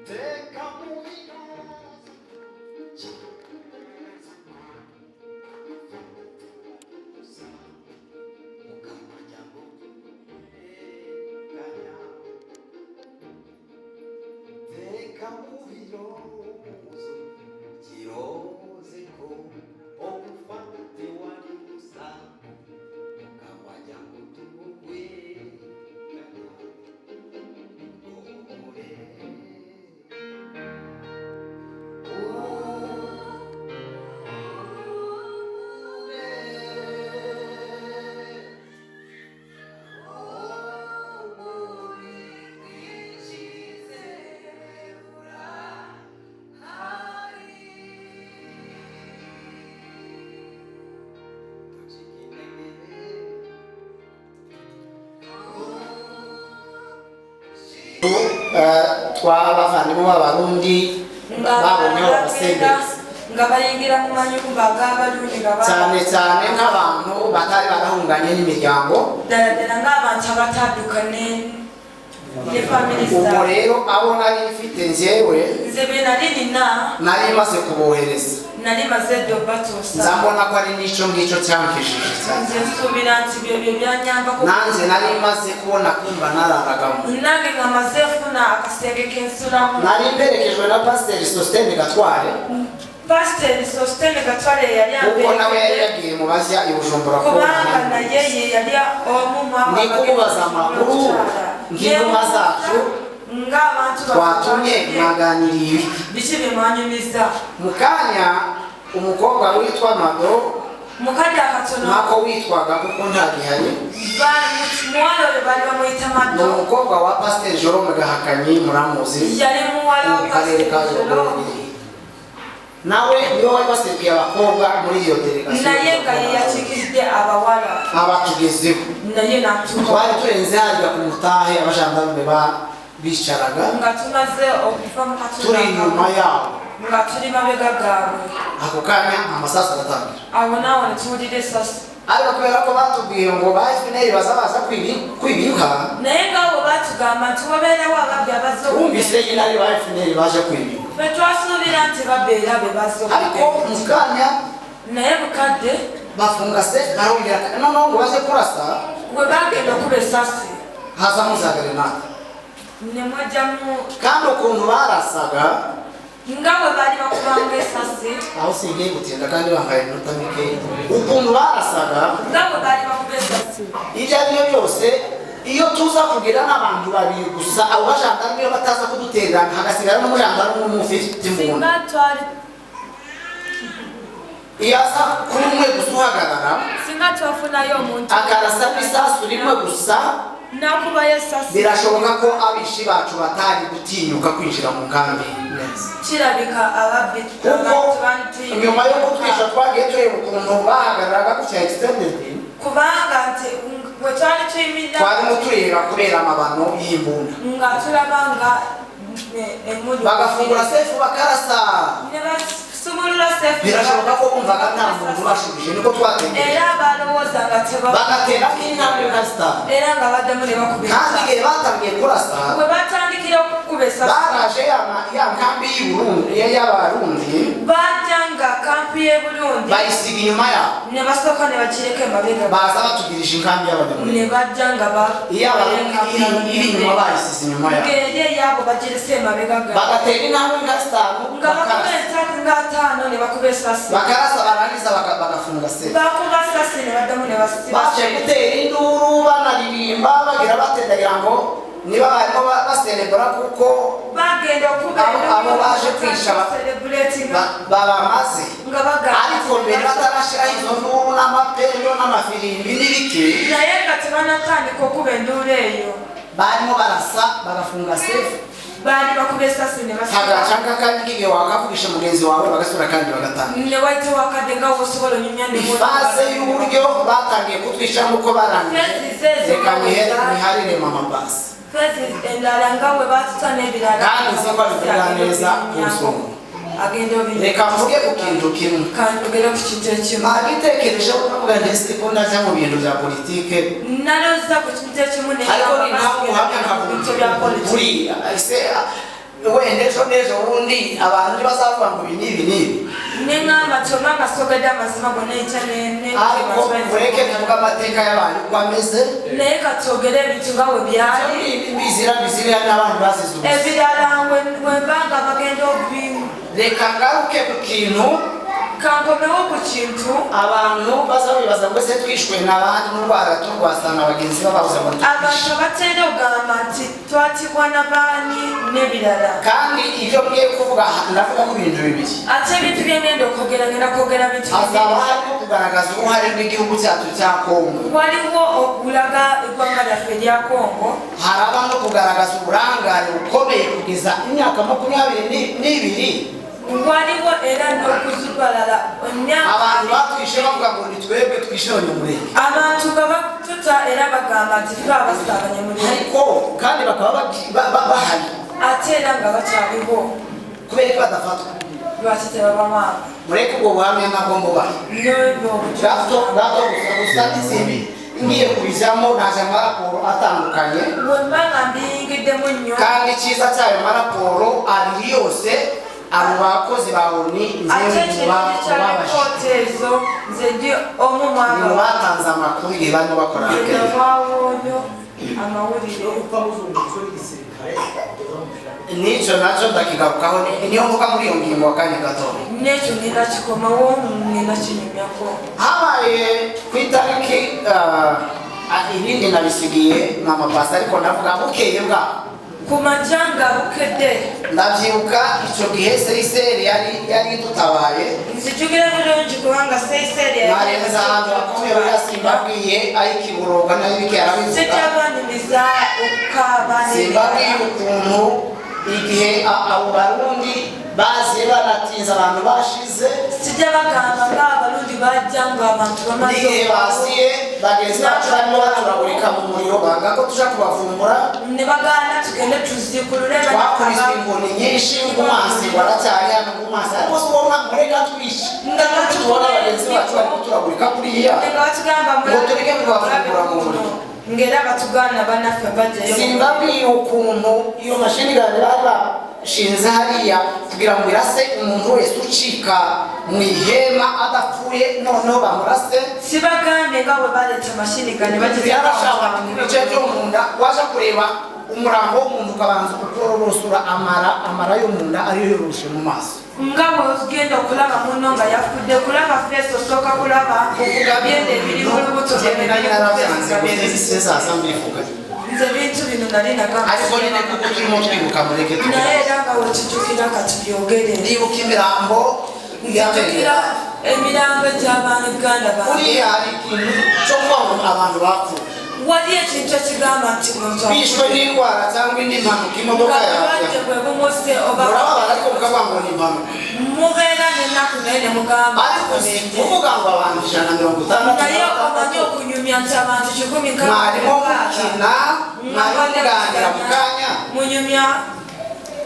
Teka mu birozo mukamajyambo kanya. Teka mu birozo kiroze ko okufa tewali musango, mukamajyambo tugwe kanya ore. Tw'abavandimwe b'Abarundi babonye aho babasembereza. Nga bayingira mu mayumba ag'Abarundi nga Cyane cyane nk'abantu batari barahunganye n'imiryango. Ddala ddala ng'abantu abatadduka ne family Ubwo zaabwe. rero abo nari mfite njyewe, Nze be nali nina, nari maze kubohereza. Nali maze dda obatuusa. Nza mbona ko ari n'icyo ngicyo cyankijije cyane. Nze nsuubira nti byebyo byanyambako. Nanjye nari maze kubona kumba nararagamo. Nange nga maze funa akasenge kensulamu. Nari mperekejwe na Pasiteri Sositene Gatware, Pasiteri Sositene Gatware yali kuko nawe yari amperekedde, yagiye mu bajya i Bujumbura kubona. Kubanga naye ye yali omu mu abo Ndi kumubaza abagenda amakuru okukyala. nk'intumwa zacu Ng'abantu twatumye, mwaganiriye ibiki? Biki bye mwanyumiza? Mu kanya umukobwa witwa Mado, Mukadde akatono, ntako witwaga kuko ntagihari, muwala oyo baali bamuyita ni Mado. umukobwa wa Pasiteri Jerome Gahakanyi, muramuzi, Yali muwala wa mu karere ka Pasiteri Jerome. Jogombiri. Nawe niwe wari waserukiye abakobwa muri iyo delegasiyo. Naye nga ye yakiikiridde abawala. Abatugezeho. Naye natuka. Twari turenze harya ku mutahe abajandarume bicaraga, Nga tumaze okuva mu turi inyuma katulanga, yabo. Nga tuli mabega gaabwe. Ako kanya amasasu aratangira. Awo naawo ne tuwulira esasi. Ariko kubera ko batubwiye ngo ba FNL baza baza kwiba inka, Naye nga bwe batugamba nti wabeerawo ababbi abazze, twumvise nyine ari ba FNL baje kwiba inka. Ffe twasuubira nti babeera be bazze Ariko okugenda. mu kanya Naye mukadde, bafunga se, barongera noneho ngo baze kurasa, bwe bagenda okuba esasi, hazamo za grenade. Ne mwajjamu. Kandi ukuntu barasaga, Nga bwe baali bakubanga esasi, aho singiye gutinda kandi bambaye iminota mikeya, ukuntu barasaga, nga bwe baali bakuba esasi, ibyo ari byo byose iyo tuza kugira n'abantu babiri gusa, abo bajandarume iyo bataza kudutererana hagasigara n'umujandarume umwe ufite imbunda, Singa twali iyo aza kuri umwe gusa uhagarara, singa twafunayo omuntu, akarasa n'isasu rimwe gusa, nakubayo esasi, birashoboka ko abishi bacu batari gutinyuka kwinjira mu nkambi neza. Kirabika ababbi Kuko abantu banti nyuma yo kutwica twagiye tureba ukuntu bahagararaga gutya extended, kubanga nti bwe twali tuyimirira, twarimo tureba kubera amabano y'imbunda, nga tulaba nga emmundu, bagafungura sefu bakarasa. Ne basumulula sefu. Birashoboka ko bumvaga nta muntu ubashubije, niko twatekereje. Era balowooza nga teba Bagatera nk'intambwe nka zitanu, era nga baddamu ne bakuba kandi esasi. igihe batangiye kurasa, Bwe batandikira okukuba esasi, baraje ya nkambi y'Uburundi y'Abarundi, bajja nga kampi y'e Burundi, bayisiga inyuma yabo. Ne basooka ne bakireka emabega. Baza batugirije inkambi y'Abanyamulenge. Ne bajja nga ba Iyo Abarundi iri inyuma bayisize inyuma yabo, ng'eri eyaabo bagirese emabega gaabwe. Bagatera intambwe nka zitanu, Nga bakuba bakarasa. entatu nga ataano ne bakuba esasi. Bakarasa, barangiza bagafunga se. Bakuba sasi ne baddamu ne basiba. Baje gutera induru, banaririmba, bagira batendagira ngo niba barimo baserebura kuko Bagenda okuba abo baje kwica celebrating, babamaze. nga bagamba Ariko mbere batarashiraho izo nduru n'amapendo n'amafirimbi n'ibiki, naye nga tebanatandika okuba enduulu eyo, barimo barasa, bagafunga sefu. Baali bakuba esasi ne basiba. Hagaca nk'akanya k'igihe wakavugisha mugenzi wawe, bagasubira kandi bagatanga. Ne wayitawo akadde nga wosobola onyumya ne Ifaze y'uburyo batangiye kutwica nk'uko barangije, Fezi zezo reka niharire mama basi. Fezi endala nga bwe batuta n'ebirala. Kandi nzi ko abivuga neza ku nsonga. Agenda obinyumya. Reka mvuge ku kintu kimwe. Kandi ku kintu ekimu. Nagitekerejeho ndavuga nti ese ko ndajya mu bintu bya politike, Nalowooza ku kintu ekimu, naye ariko nga ni ntabwo uhamya bintu bya nkavuga politiki. buriya ese Wenda ejo n'ejo bundi abantu ntibazavuga ngo ibi n'ibi n'ibi. Neŋŋamba nti oba nga sogedde amazima gonna enkya. Ariko mureke tuvuge amateka y'abantu uko ameze. Naye katwogere ebintu nga bwe byali. Bizira bizira n'abandi bazize ubusa. Ebirala wembanga bagenda obi. Reka ngaruke ku kintu. Kankomewo ku kintu. Abantu baza bibaza ngo ese twishwe n'abandi n'urwara turwasanga bagenzi bababuze ngo Abantu twishe. batera ogamba nti twatibwa nabaani n'ebirala. Kandi ibyo ngiye kuvuga aha, ndavuga ku bintu bibiri. Ate ebintu byengenda okwogera, ngenda kwogera bintu Hazaba bibiri. harimo kugaragaza uruhare rw'igihugu cyacu cya Kongo. Waliwo okulaga eggwanga lyaffe erya Kongo. Haraba no kugaragaza uburangare bukomeye kugeza imyaka 22. Waliwo era n'okuzubalala emyaka. Abantu batwishe bavuga ngo ni twebwe twishe Abanyamurenge. Abantu nga batuta era bagamba nti fe abassa Abanyamulenge. Ariko kandi bakaba bahari. Ate era nga bakyaliwo. Kubera ko badafatwa. Lwaki tebabawamba? Mureke ubwo buhamya nabwo mbubahe. Gato gato gusa gusa n'izindi ngiye kubijyamo, naje amaraporo atandukanye. Wemba nga mbiyingiddemu nnyo. Kandi icyiza cy'ayo maraporo abiri yose, abo bakozi ba ONU, Ate nzewe ekirungi kya lipoota ezo, nze ndi omu mu mwabo batanze amakuru igihe barimo bakora enquête. Navawonyo amawulire. Gupfa muzungurutswe n'igisirikare. N'icyo nacyo ndakigarukaho, niyo mvuga muri iyo ngingo akanya gatoya. N'ekyo ngenda kikomawo, ngenda kinyumyako. Habaye ku itariki ibindi nabisigiye mama pasi, ariko ndavuga bukeye bwaho. Ku makya nga bukedde. Ndabyibuka icyo gihe CICR yari idutabaye. Nzijukira bulungi kubanga CICR. Mwarenza ahantu hakomeye buriya, simbabwiye ay'ikiburoga nayo ibiki arabivuga. Sijabanyumiza okukaaba. Simbabwiye ukuntu igihe abo Barundi baziye banatinze abantu bashize. Sijja bagamba nga Abarundi bajja nga abantu bamaze. N'igihe baziye bagenzi bacu barimo baturagurika mu muriro, banga ko tuja kubavumbura. Ne bagaana tugende tuzikulule. Twakubiswe inkoni nyinshi, ng'umwansi waracyari hano ng'umwansi, ariko si wowe mureka twishe tubona bagenzi bacu bari kuturagurika kuriya Nga batugamba ngo tureke kubavumbura mu muriro. Ng'era batugaana bannaffe bajjayo. Simbabwiye ukuntu iyo machine gun bari bashinze hariya kugira ngo irase umuntu wese ucika mu ihema adapfuye, noneho bamurase. Sibagambye nga bwe baleeta machine gun bageze. Yarashaka mu bice byo mu nda, waje kureba umurambo w'umuntu ukabanza ukororosura amara, amara yo mu nda ariyo yoroshe mu maso. Nga bwogenda okulaba muno nga yafudde, kulaba face, osooka kulaba byenda ebiri mu lubuto. Njyewe nari narabyanze gusa sinzaza mbivuga. Nze bintu bino nali nagamba. Ariko nyine kuko turimo twibuka, mureke Naye tubivuge. era nga wekijjukira katubyogere. Ndibuka imirambo. Nzijukira emirambo gy'abannayuganda bange. Buriya hari ikintu cyo kuvuga ngo abantu bapfuye Wali ekintu ekigamba nti muntu bishwe n'indwara cyangwa indi mpanuka, imodoka nga bulwadde yawe, bwe bumuse oba murababara ariko mukavuga ngo ni impanuka. Mubeera n'ennaku naye ne mugamba Ariko si kuvuga ngo abantu 160. Naye omanyi okunyumya nti abantu kikumi Mwarimo mukina, mwarimo muganira mu kanya, munyumya,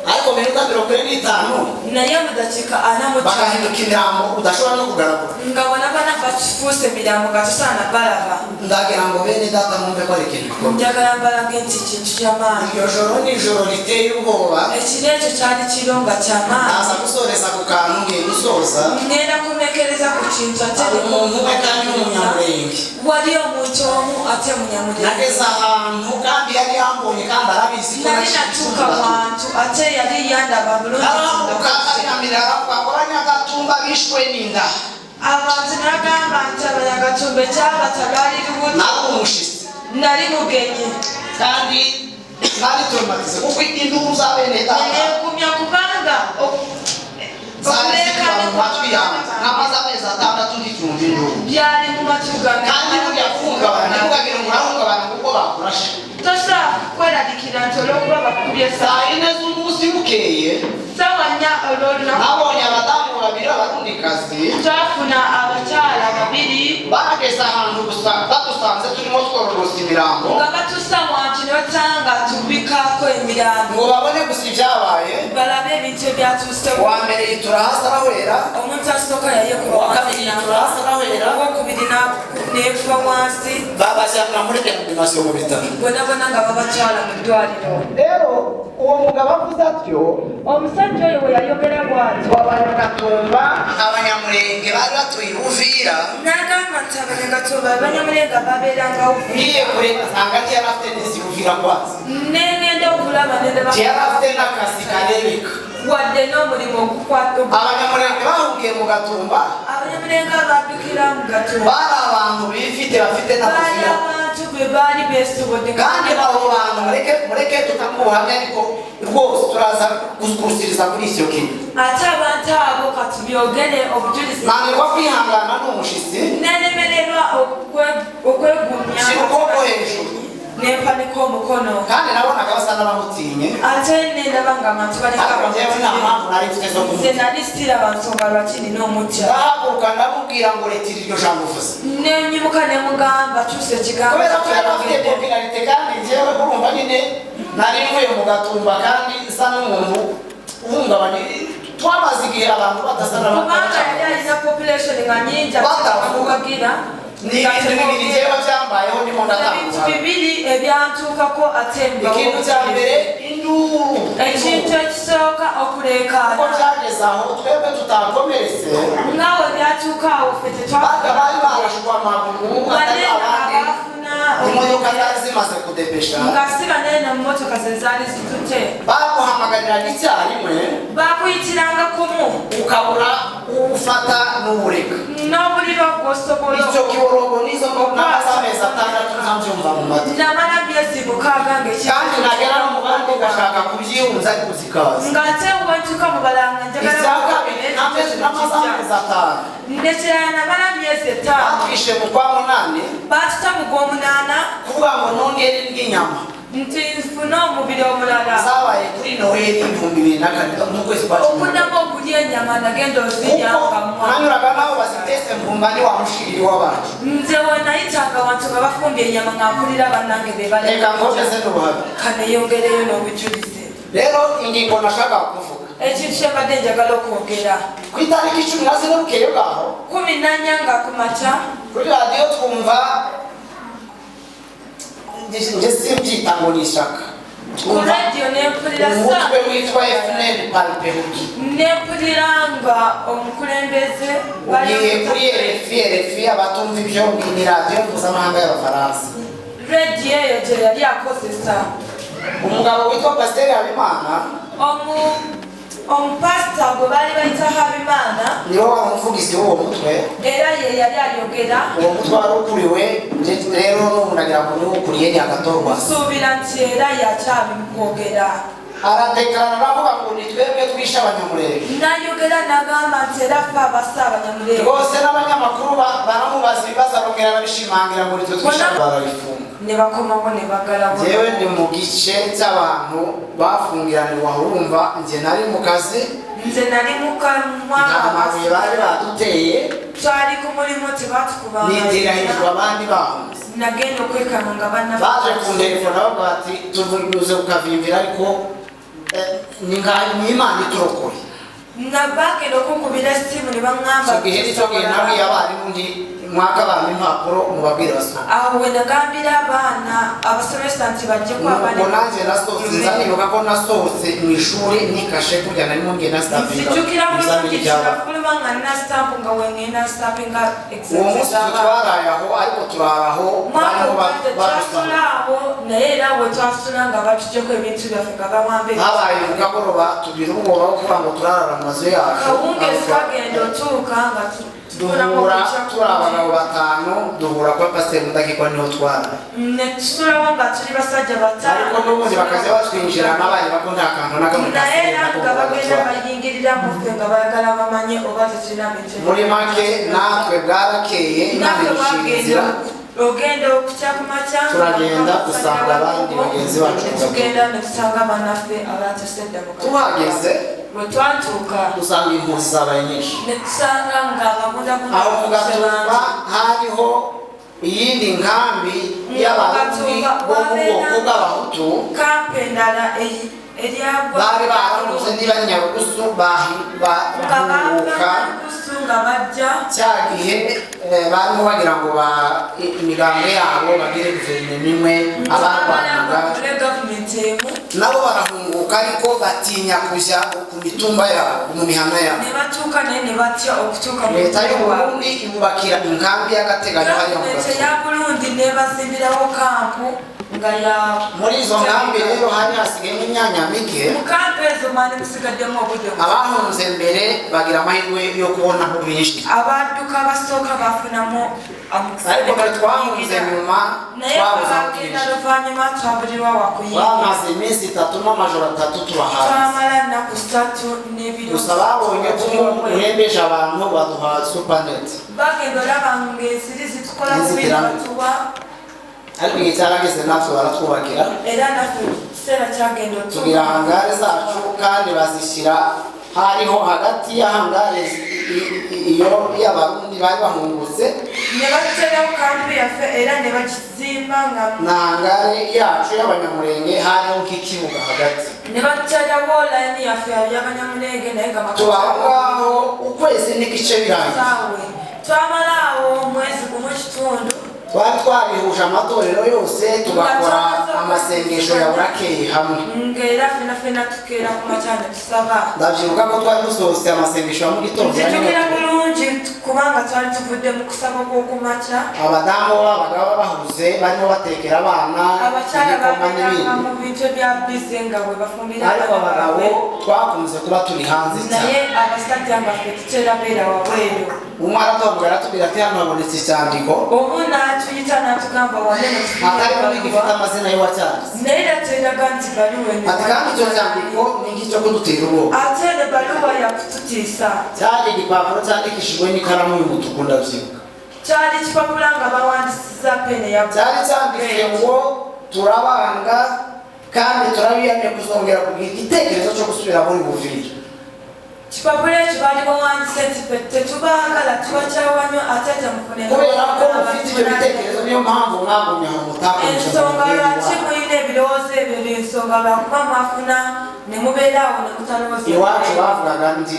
ariko minota 45 naye mu dakiika 45 bagahinduka imirambo udashobora no kugaragura. Nga bona bana bakifuuse emirambo nga tosaana balaba. Ndagira ngo bene data mwumve ko ari ikintu gikomeye. Njagala mbalage nti kintu kyamaanyi. Iryo joro ni ijoro riteye ubwoba. Ekiro ekyo kyali kiro nga kyamaanyi. Naza gusoreza ku kantu, ngiye gusoza. Ngenda kumekereza ku kintu ate Hari umuntu umwe kandi w'umunyamurenge. Wali omuntu omu ate munyamulenge. Nageze ahantu kandi yari yambonye kandi arabizi ko Nali natuuka wantu ate yali yandaba bulungi. Arahaguruka arinamira, aravuga ngo Abanyagatumba bishwe n'inda. Abantu nagamba nti Abanyagatumba ekyabata lwali lubuto. Nari umushitsi. Nali mugenyi. Kandi nari traumatize kuko induru za bene data Neegumya kubanga zari ziva mu matwi yanjye, namaze amezi 6 nticyumva induru. Byali mu matu gange. Kandi burya guhungabana, ntimugagire ngo urahungabana kuko bakurashe. Tosobola kweraliikira nti olw'okuba bakubye Saa 4 z'umunsi bukeye, Ssaawa 4 olw'olunaku, nabonye abadamu babiri b'Abarundikazi. Twafuna abakyala babiri. Bageze ahantu gusa badusanze turimo twororosa imirambo. Nga batusa wantu ne basanga. Okubikkaako emirambo Ngo babone gusa ibyabaye. Balabe ebintu ebyatuusewo. Uwa mbere yitura hasi arahwera. Omuntu asooka yayekuba Uwa wansi kabiri yitura hasi arahwera. Owokubiri neyekuba wansi. Babajyana muri reanimation mu bitaro. Bonna bonna nga babatwala mu ddwaliro. Rero uwo mugabo avuze atyo, Omusajja oyo bwe yayogera bw'atyo, Abanyagatumba, Abanyamurenge bari batuye i Buvira. N'agamba nti Abanyagatumba, Abanyamulenga babeeranga Ngiye Uvira. Kure nsanga ntiyari afite n'inzu i Buvira kwanza. Nengenda okulaba nendaba Ntiyari afite n'akazi karebeka. Wadde n'omulimu ogukwata. Abanyamurenge bahungiye mu Gatumba Abanyamulenga baddukira mu Gatumba bari abantu bifite, bafite baali n'akazi. Abantu bwe baali beesobodde. Kandi abo bantu, mureke mureke tutanga ubuhamya, ariko rwose turaza gukusiriza kuri icyo kintu. Ate abantu abo katubyogere obujulizi. Nanirwa kwihangana, ni umushitsi. Nalemererwa okwegumya. Shyira ukuboko hejuru. Nempanika omukono. Kandi nabonaga basa n'abamutinye. Ate nendaba nga abantu baliko Ariko njyewe nta mpamvu nari mfite zo nze kumutinya. Nali siraba nsonga lwaki nina omutya. Ndahaguruka ndamubwira ngo retira iryo jambo uvuze. Nenyimuka nemugamba kyusa ekigambo. Kubera ko yari afite popularité, kandi njyewe urumva nyine nari mvuye mu Gatumba kandi nsa n'umuntu uhungabanye. Twamaze igihe abantu badasa Kubanga yali alina population nga nyingi Batavuga. amuwagira. Ni ibintu bibiri njyewe byambayeho ndimo Ebintu ndatambuka. bibiri ebyantuukako ate mbawo. Ikintu cya mbere, induru. Ekintu ekisooka, Kuko okuleekaana. byageze aho twebwe tutakomeretse, Nga we byatuuka awo ffe baga bari barashwe amaguru atari banene abandi. abaafuna Imodoka zari zimaze kudepesha. Nga si banene mu motoka ze zaali zitutte. Baguhamagariraga icyarimwe, Bakuyitiranga kumu, ukabura uwufata n'uwureka. N'obulira gw'osobola. Icyo kiborogo nizo namaze amezi 6 ntabyumva mu matwi. Namala myezi 6 nga Kandi nagera no mu bandi ngashaka kubyiyunza ariko zikaza. Ng'ate wentuuka mu balanga njagala Icya kabiri, namaze amezi 5. Nekirala, namala myezi 5. Batwishe mu kwa munani. Batuta mu gw'omunaana. Kuvuga ngo nongere ndya inyama, Nti nfune omubiri omulala, zabaye kuri Noheli 2004 mu kwezi kwa 10. Okuddamu okulya ennyama nagenda ozirya Kuko nga mwa nanyuraga naho bazitetse nkumva ni wa mushiriri w'abantu. Nze we nayitanga wantu nga bafumbye ennyama nga mpulira bannange be bali. Reka nkomeze n'ubuhamya. Kaneyongereyo n'obujulizi. Rero ingingo nashakaga kuvuga, Ekintu kye mbadde njagala okwogera, ku itariki 14 bukeye bwaho, 14 nga ku makya, kuri radiyo twumva, njye simbyita ngo ni ishyaka, ku twumva radiyo nempulira umutwe witwa FNL Palipehutu. Nempulira nga omukulembeze Ugiye kuri RFI. RFI, abatumva ibyo, ni radiyo mpuzamahanga y'Abafaransa. Rediyo eyo gye yali akozesa. Umugabo witwa Pasiteri Habimana, Omupasita gwe baali bayita Habimana, niwe wari umuvugizi w'uwo mutwe. Era ye yali ayogera. Uwo mutwe wari ukuriwe, rero n'ubu ndagira ngo niwe ukuriye, ni Agathon. Nsuubira nti era yakyabikwogera. Aradekarara aravuga ngo ni twebwe twishe Abanyamurenge. N'ayogera n'agamba nti era ffe abassa Abanyamulenge. Rwose n'abanyamakuru baramubaza ibibazo, arongera arabishimangira ngo nitwe twishe, barabifunga. Ne bakomawo ne bagalawo. Njyewe ndi mu gice cy'abantu bafungiranirwa aho. Urumva njye nari mu kazi. Nze nali mukamwa. Nta mabuye bari baduteye. Twali ku mulimu, tebatukubanga. Nitera hejuru abandi bahunze. Nagenda okwekanga nga banna Baje kuntelefona bavuga bati tuvuze ukavimvira, ariko ni nka ni Imana iturokoye. Nga bagenda okunkubira essimu ne baŋŋamba Icyo gihe nicyo gihe nabwiye abarimu nti mwaka abantu impapuro mubabwire basome. Awo we nagambira abaana abasomesa nti bajje Nuko nanjye nasohotse, nza nibuka ko nasohotse mu ishuri nikashe kurya narimo ngenda sitapinga nzijukira ibizamini bulungi by'abana. Kinafuluma nga nina sitampu nga wengenda sitampinga. Uwo munsi twaraye aho, ariko turara aho barimo badusaba. Twasula awo, naye era bwe twasula nga batujjeko ebintu byaffe nga bawambe. Habaye mu kagoroba, tugira ubwoba bwo kuvuga ngo turarara mu mazu yacu. Kawungezi kagenda otuuka nga Duhura turi abagabo batanu, duhura kwa Pasiteri Mudakikwa, niho twara. Ne tusulawo nga tuli basajja bataano. Ariko n'ubundi bakajya batwinjira n'abandi bako nta kantu na kamwe Naye kasigaye era nako nga bagenda bagatwara. bayingirira muffe nga bayagala bamanye oba tetulina bintu. Muri make natwe bwarakeye, Imana Naffe iducira inzira. bwagenda ogenda okukya ku makya. Turagenda dusanga abandi bagenzi bacu. Netugenda netusanga bannaffe abatusedda mu Tuhageze, bwe twatuuka, dusanga impunzi zabaye nyinshi. Netusanga nga ababundabunda Aho mu Gatumba hariho Iyindi nkambi y'Abarundi bo mu bwoko bw'Abahutu Kampu endala eryagwa bari barahunze niba ari Nyarugusu nga bahunguka bava nga bajja cya gihe barimo bagira ngo imigambi yabo bagire guverinoma imwe abarwanaga bakole gavumenti emu. Nabo barahunguka, ariko batinya kujya ku mitumba yabo, mu mihana yabo. Ne batuuka naye ne batya okutuuka mu Leta y'u bwaabwe. Burundi ibubakira inkambi y'agateganyo hariya mu Gavumenti Gatumba. eya Burundi nebazimbirawo kampu nga ya Muri izo nkambi rero hari hasigayemo imyanya mike. Mu kampu ezo mwali musigaddemu obudde butono. Abahunze mbere bagira amahirwe yo kubona aho binjira, Abadduka abasooka bafunamu omukisa ariko twe twahunze nyuma naye twabuze aho abagenda twinjira. Luvannyuma twabulirwa wakuyingira. Bamaze iminsi 3 n'amajoro 3 tubahanze. Twamala nnaku 3 n'ebiro Gusa babonye ko urembeje abantu baduha supaneti. Bagenda olaba ng'ensiri zitukola bubi. Inzitiramibu. Batuwa Ariko igihe cyarageze natwe baratwubakira. Era naffe ekiseera kyagenda Tugira otuuka hangare zacu kandi bazishyira hariho hagati ya hangare iyo y'Abarundi bari bahungutse ne batuterawo kampu yaffe era ne bakizimba nga na hangare yacu y'Abanyamurenge, hariho nk'ikibuga hagati. Ne batuterawo layini yaffe y'Abanyamulenge naye nga Tuba aho ngaho ukwezi n'igice birangiye. Saawe twamala awo omwezi gumu kitundu. Twari twabihuje amatorero yose, tugakora amasengesho ya burakeye hamwe. Ng'era fena fena tukeera ku makya ne tusaba. Ndabyibuka ko twari dusohotse amasengesho ya mu gitondo ya Nzijukira nimugoroba. bulungi kubanga twali tuvudde mu kusaba kw'okumakya. Abadamu babaga bahuze barimo batekera abana Abakyala igikoma babeeranga n'ibindi, mu bintu ebya bize nga bwe bafumbira ariko abaana abagabo baabwe. twakunze kuba turi hanze cyane. Naye abasajja nga ffe tutera beera wabweru. Umwe aratubwira, aratubwira ati: "Hano habonetse icyandiko." Omu n'atuyita n'atugamba wanene. Atari gifite amazina y'uwacyanditse. Naye era tweraga nti baluwa eno. Ati: "Kandi icyo cyandiko ni ngicyo kudutera ubwoba." Ate ne baluwa yakututiisa. Cyari igipapuro cyandikishijwe n'ikaramu y'umutuku, ndabyibuka. Kyali kipapula nga bawandisiza pene ya Cyari cyanditse ngo: "Turabanga kandi turabiyamye kuzongera kugira igitekerezo cyo gusubira muri Buvira." Kipapula ekyo baali bawandise nti ffe tetubaagala, tubakyawa nnyo, ate temufune Kubera ko mufite ibyo bitekerezo, niyo mpamvu mwagumye aho mutakomeje mu Ensonga mugeni lwaki wanyu. mulina ebirowoozo ebyo byensonga lwakuba mwafuna ne mubeera awo ne mutalowooza. Iwacu bavugaga nti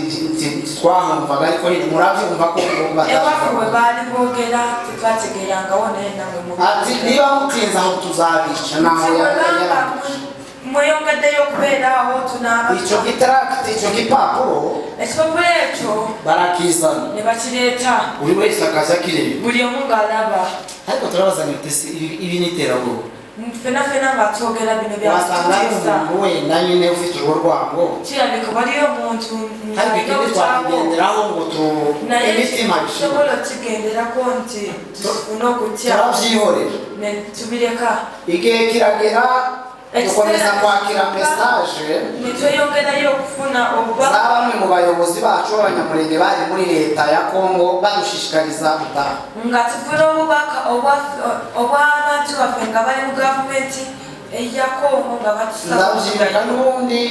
twahumvaga, ariko nyine murabyumva ko ngomba. Ewaffe bwe baali boogera tetwategeerangawo, naye namwe Ati: "Niba mutinze aho tuzabica." Naho Tibwebanga yarangije. mweyongeddeyo okubeera awo tunaaba. Icyo gitarakiti, icyo gipapuro Ekipapula ekyo barakizana. ne bakireeta. Buri wese akaza akireba. Buli omu ng'alaba. Ariko turabazanya uti: "Si ibi ni iterabwoba?" Ffena ffena nga twogera bino Wasanga ari byakutiisa. umuntu wenda nyine ufite uruhu rwango. Kirabika waliyo omuntu Ariko ng'alina ikindi obukyawo. twakigenderaho ngo tu Naye imitima ishimwe. tusobola okigenderako nti tufune okutya. Turabyihorera. Ne tubireka. Igihe kiragera dukomeza kwakira message Ne tweyongerayo okufuna obubaka za bamwe mu bayobozi bacu b'Abanyamurenge bari muri leta ya Kongo badushishikariza gutaha. Nga tufuna obubaka obw'abantu baffe nga bali mu gavumenti eya Kongo nga batusaba. Ndabyibuka n'ubundi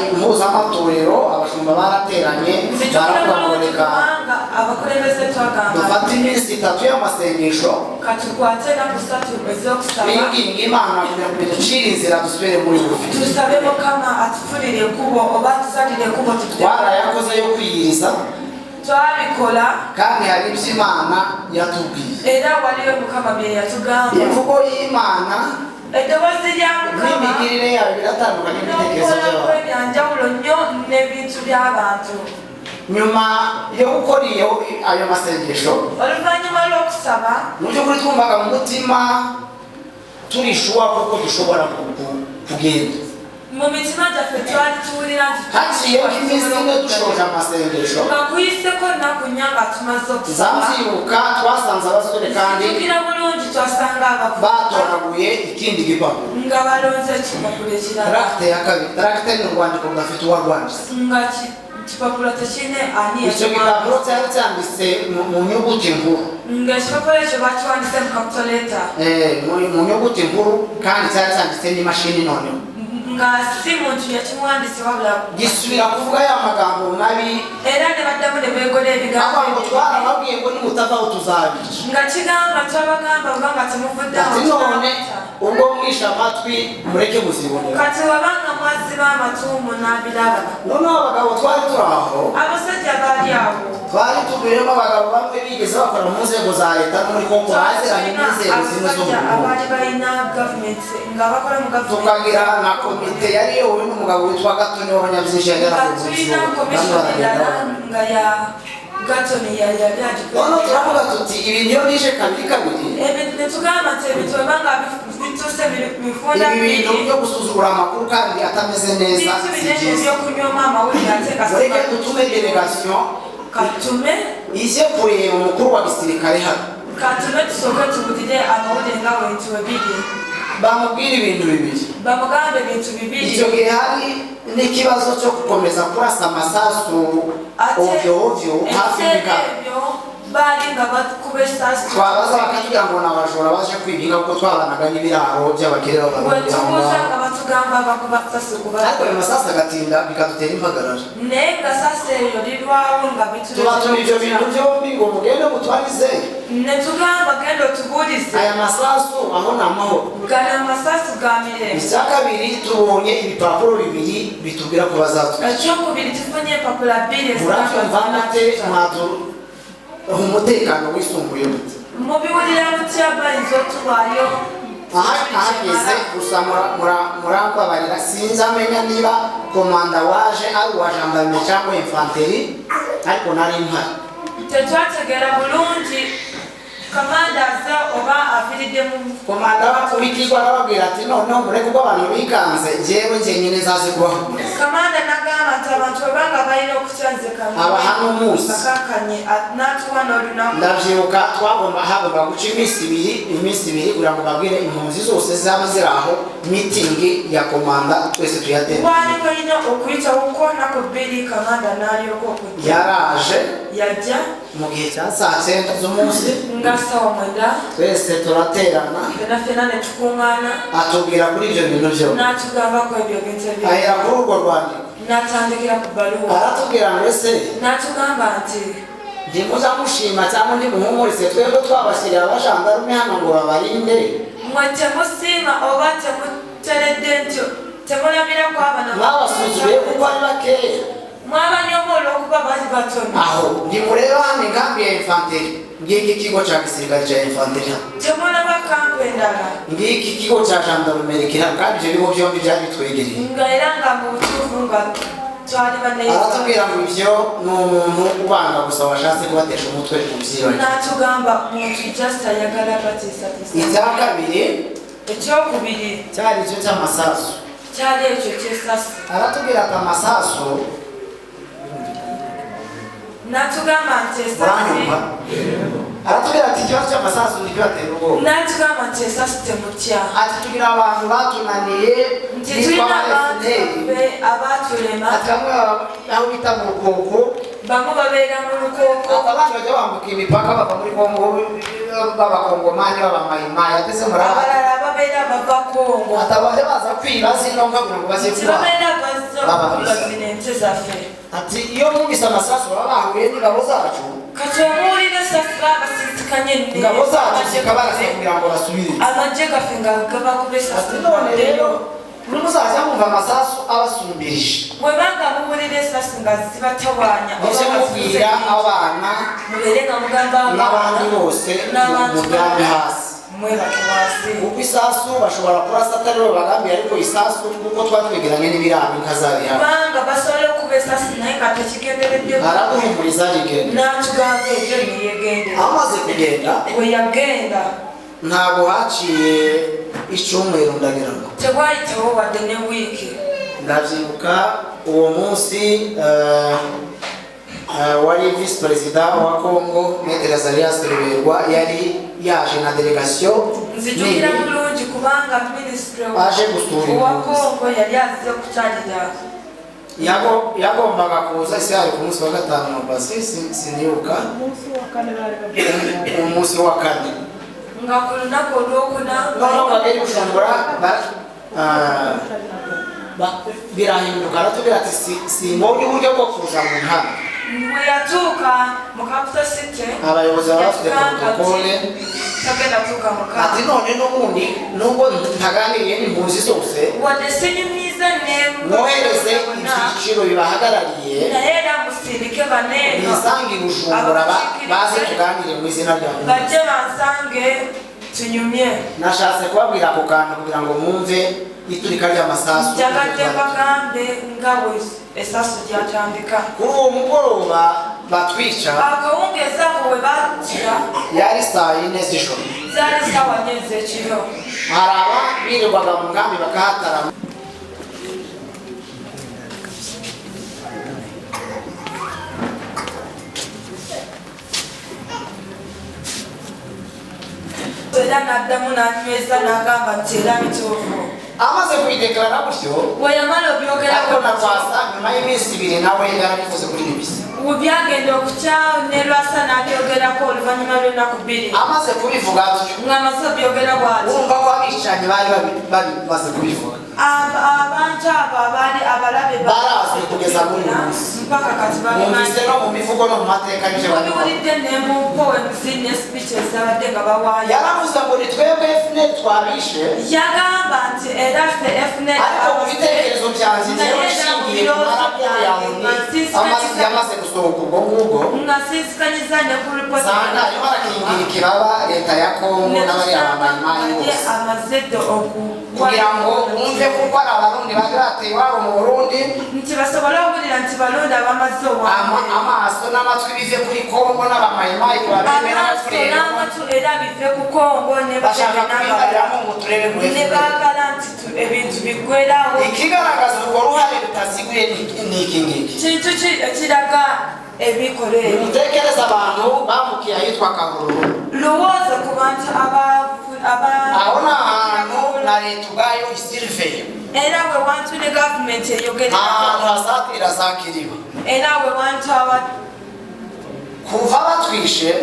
impuzamatorero, abashumba barateranye, Nzijukira baravuga ngo bulungi reka kubanga abakulembeze twagamba dufate iminsi 3 y'amasengesho katukwate ennaku 3 ez'okusaba twinginga Imana kugira ngo iducire inzira dusubire muri Buvira. Tusabe Mukama atufulire ekkubo oba atusalire ekkubo tudde. Twarayakoze yo kwiyiriza. Twabikola. Kandi hari ibyo Imana yatubwiye. Era waliyo Mukama bye yatugamba. Imvugo y'Imana Eddoboozi lya Mukama n'imigirire yayo biratandukanye n'ibitekerezo n'okukola by'abantu. kwe byanjawulo nnyo n'ebintu by'abantu. Nyuma yo gukora iyo ayo masengesho, Oluvannyuma lw'okusaba, mu by'ukuri twumvaga mu mutima turi sure kuko dushobora kugenda. Mu mitima gyaffe twali tuwulira nti Haciyeho iminsi 4 dushoje amasengesho, nga kuyiseko ennaku 4 nga tumaze okusaba, nzabyibuka twasanze abasore kandi nzijukira bulungi twasanga abavubuka batoraguye ikindi gipapuro, nga balonze ekipapula ekirala. Tracte ya kabiri. Tracte ni urwandiko rudafite uwarwanditse. Nga kipapula tekirina ani Icyo gipapuro cyari cyanditse mu nyuguti nkuru. Nga ekipapula ekyo bakiwandise mu capital letter. Mu nyuguti nkuru, kandi cyari cyanditse n'imashini noneho. Nga si muntu yakimuwandiise wabula Gisubira kuvuga ya magambo mabi. Era ne baddamu ne beegola ebigambo Avuga ngo ebyo. twarababwiye ngo nimutavaho tuzabica. Nga kigamba twabagamba obanga temuvuddeawo Ati none tunaabata. Ubwo mwishe amatwi, mureke muzibonera. Kati wabanga mwaziba amatu munaabiraba. Noneho abagabo twari turi aho, Abasajja baali awo, twari tuvuyemo abagabo bamwe bigeze bakora mu nzego za leta no muri Kongo, baziranye twalina n'inzego zimwe zo mu abasajja gihugu. Abaali balina gavumenti nga bakola mu gavumenti. Tukagira na komite yari iyobowe n'umugabo witwa Gatoni w'abanyabyinshi yari Nga tulina commission endala nga ya Gatoni yali Noneho agikulembera. Turavuga tuti ibintu iyo bije kabiri kabiri, Ebintu ne tugamba nti ebintu webanga bituuse bifunda ibi bintu bibiri, byo gusuzugura amakuru kandi atameze neza bintu si binene byiza. Ebyokunywoma amawulire ate nga si Mureke dutume délégation katume ije kureba umukuru wa gisirikare hano. Katume tusooke tubulire amawulire nga bwe we biri. Bamubwira ibintu bibiri. Bamugambe ebintu bibiri. Icyo gihe hari n'ikibazo cyo gukomeza kurasa amasasu Ate ovyo ovyo hafi ebiseera y'imigabo. Ebyo baali nga bakuba esasi. Twabaza bakatubwira ngo ni abajura baje kwiba inka, kuko twabanaga n'ibiraro by'abakire Bwe b'Abarundi aho tubuuza ngaho. Nga batugamba bakuba sasi kuba Ariko ayo masasu agatinda bikadutera impagarara. Naye nga sasi eryo lirwawo nga Tubatuma ibyo bintu byombi ngo mugende mutwarize ne tugamba genda otubuulize aya masasu aho ni amahoro. Gano amasasu ga mirembe. Icya kabiri, tubonye ibipapuro bibiri bitubwira ko bazatwica. Ekyokubiri, tufunye empapula bbiri Murabyumva mute? Mwaduha umutekano wisumbuye mute? Mubiwulira mutya? Bayinza otubaayo. Aha ahageze gusa murambabarira, sinzi amenya niba komanda waje ari uwa gendarmerie cyangwa infanterie, ariko nari mpari. Tetwategeera bulungi kamanda aze oba aviridde mu Komanda w'ikigwa arababwira ati noneho mureke, ubwo abantu bikanze, njyewe njyenyine nzaze kubahumuriza. Kamanda nagamba nti abantu bwebanga balina okutya nze Abaha n'umunsi. bakakanye n'atuwa n'olunaku. Ndabyibuka twagomba hagomba guca iminsi 2 kugira ngo babwire impunzi zose zaba ziri aho, mitingi ya komanda twese tuyatembe. Waali balina okuyitawo naku 2 kamanda n'alyoka okujja. Yaraje Yajja mu gihe cya saa 9 z'umunsi. Nga sawa 9. Twese turaterana. Fena fena ne tukuŋŋaana. Atubwira kuri ibyo bintu byose. N'atugambako ebyo bintu ebyo. Ahera kuri urwo rwandiko. N'atandikira ku bbaluwa. Aratubwira ngo ese N'atugamba nti ntimuzamushima cyangwa ntimuhumurize twebwe twabashyiriye abajandarume hano ngo babarinde? Mwe temusiima oba temuteredde nti temulabira ku abana? Mwabasuzuye kuko ari bakeya. Mwabanyoma olw'okuba bali batono. Aho ntimureba hano inkambi ya infanterie, ngiki ikigo cya gisirikare cya infanterie hano. Temulaba kampu endala. Ngiki ikigo cya gendarmerie kiri hano, kandi ibyo bigo byombi byari bitwegereye. Nga era nga mu butuufu nga twali bannaye. Aratubwira ngo ibyo ni umuntu ubanga gusa washatse kubatesha umutwe mu byibanye. N'atugamba muntu just ayagala batiisatiisa. Icya kabiri Ekyokubiri cyari icyo cy'amasasu. Kyali ekyo kyesasi. Aratubwira ati amasasu N'atugamba nti esasi Muranyumva? Aratubwira ati ikibazo cy'amasasu ntikibatera ubwoba. N'atugamba nti esasi temutya. Ati tugira abantu batunaniye Nti bitwa tulina aba abantu FNL. baffe abaatulema. Ati bamwe aho bita mu Rukoko. Bamu babeera mu Lukooko. Ati abandi bajya bambuka imipaka bava muri Kongo b'Abakongomani b'Abamayimayi ateze muraba. Abalala babeera bava Kongo. Ati abajya baza kwiba zino nka kugira ngo baze Nti kuba babeera bazza Bababisa. okuba zino ente zaffe. Ati iyo mwumvise amasasu baba bahuye n'ingabo zacu. Kati omuwulira esasi babasisikanye Ingabo zacu zikabarasa kugira ngo basubire. Amagye gaffe nga gabakuba esasi. Ati none rero nimuzajya mwumva amasasu abasumbirije, Bwebanga muwulira esasi nga zibatawaanya mujye mubwira abana mubeere nga mugamba n'abandi bose n'abantu muryame hasi, mwebake wansi. Kuko isasu bashobora kurasa atari bo bagambiye, ariko isasu kuko twari twegeranye n'ibiraro inka zabihari. Kubanga basobola okuba esasi naye nga tekigenderedde. Araduhumuriza arigenda. N'atugamba ebyo neyegendera. Amaze kugenda, Bwe yagenda, ntabwo haciye icyumweru ndagira ngo tewayitawo wadde ne wiiki. Ndabyibuka uwo munsi wari visi perezida wa Congo Maître Azarias Ruberwa yari yaje na délégation Nzijukira nini bulungi kubanga minisitiri aje gusura owa impunzi. Kongo yali azze okukyalira. Yagombaga kuza ese hari ku munsi wa gatanu basi sinibuka. Umunsi wa kane bari bavuye. Umunsi wa kane. Nga ku lunaku olwokuna. Noneho bagari Bujumbura. Birahinduka, aratubwira ati: "Simbonye uburyo bwo kuza mu nkambi." Bwe yatuuka mu capital city, Abayobozi baba bafite yatugamba nti protocole. tagenda kutuuka mu Ati: kambi. "None n'ubundi nubwo ntaganiriye n'impunzi zose, Wadde sinyumiza ne mwohereze ibyiciro bibahagarariye, naye era musindike baneeno bisange i Bujumbura, baze tuganire mu izina rya bajje bansange tunyumye." Nashatse kubabwira ako kantu kugira ngo mwumve iturika ry'amasasu. Njagadde bagambe nga bwe esasu gyatandika. Kuri uwo mugoroba batwica, Akawungeezi ako we batira, yari saa 4 z'ijoro. Zaali ssaawa 4 ez'ekiro. Hari aba birirwaga mu nkambi bakahatarama. Era n'addamu n'anyweza n'agamba nti era bituufu. Amaze kubidekarara gutyo, Bwe yamala ariko obyogerako, na Rwasa nyuma y'iminsi 2 nawe yarabivuze kuri BBC. Bwe byagenda okukya, ne Lwasa n'abyogerako oluvannyuma lw'ennaku 2. Amaze kubivuga atyo, Ng'amaze obyogera bw'ati, urumva ko abicanyi bari bamaze kubivuga. Abantu abo abaali abalabe Barazwi kugeza n'uyu munsi. mpaka kati Mwumvise babimanyi. no mu mivugo no mu mateka y'ibyo barimo. Mubiwulidde ne mu poems ne speeches zabadde nga bawaayo. Yaravuze ngo ni twebwe FNL twabishe, Yagamba nti era ffe FNL. ariko mu bitekerezo byanjye njyewe nshingiye ku maraporo ya ONU yamaze gusohoka ubwo ngubwo, nga nsinsikanyiza ne ku ripooti, nsanga arimo arakingira ikibaba leta ya Kongo n'abariya bamayimayi bose, amazedde kugira ngo wumve kuko ari Abarundi bari bateye iwabo mu Burundi, nti basobole okuwulira nti Barundi abamaze owange, amaso n'amatwi bive kuri Kongo n'abamayimayi babembe amaaso n'Abafurero, n'amatu era bive ku Kongo ne bashaka Babembe n'abalala, kubibariramo ngo turebe ngo ne FPR. baagala nti ebintu biggwerawo. Ikigaragaza urwo ruhare rutaziguye ni iki ngiki. Kintu ki ekiraga ebikolwa ebyo? Nimutekereze abantu bambukiye ahitwa Kahururu. Lowooza ku bantu Aho ni ahantu na leta ubwayo isiriveye, era we wantu ne gavumenti ahantu eyogererako, hasatira za Kiriba. Era we wantu aba Kuva batwishe,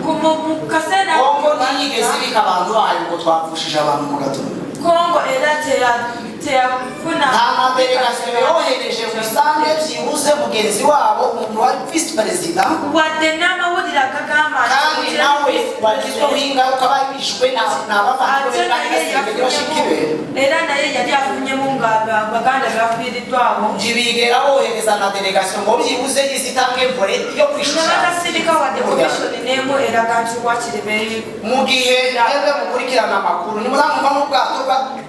mu kaseera Kongo ntiyigeze ibika abantu bayo ngo twapfushije abantu mu Gatumba. Kongo era teyafuna Nta na délégation yohereje ngo isange byibuze mugenzi wabo, umuntu wari visi perezida, wadde n'amawulire agagamba nti kandi nawe wagizweho ingaruka, bari bishwe n'abavandimwe ate be naye bari bashiki be. Yafunyemu era naye yali afunyemu nga baganda bafiiriddwawo. Ntibigera bohereza na délégation ngo byibuze izitange volet yo Ne kwishushanya. batasindika wadde commission n'emu eraga nti wakiri be Mu gihe mwebwe mukurikirana amakuru, nimuzamumva n'ubwato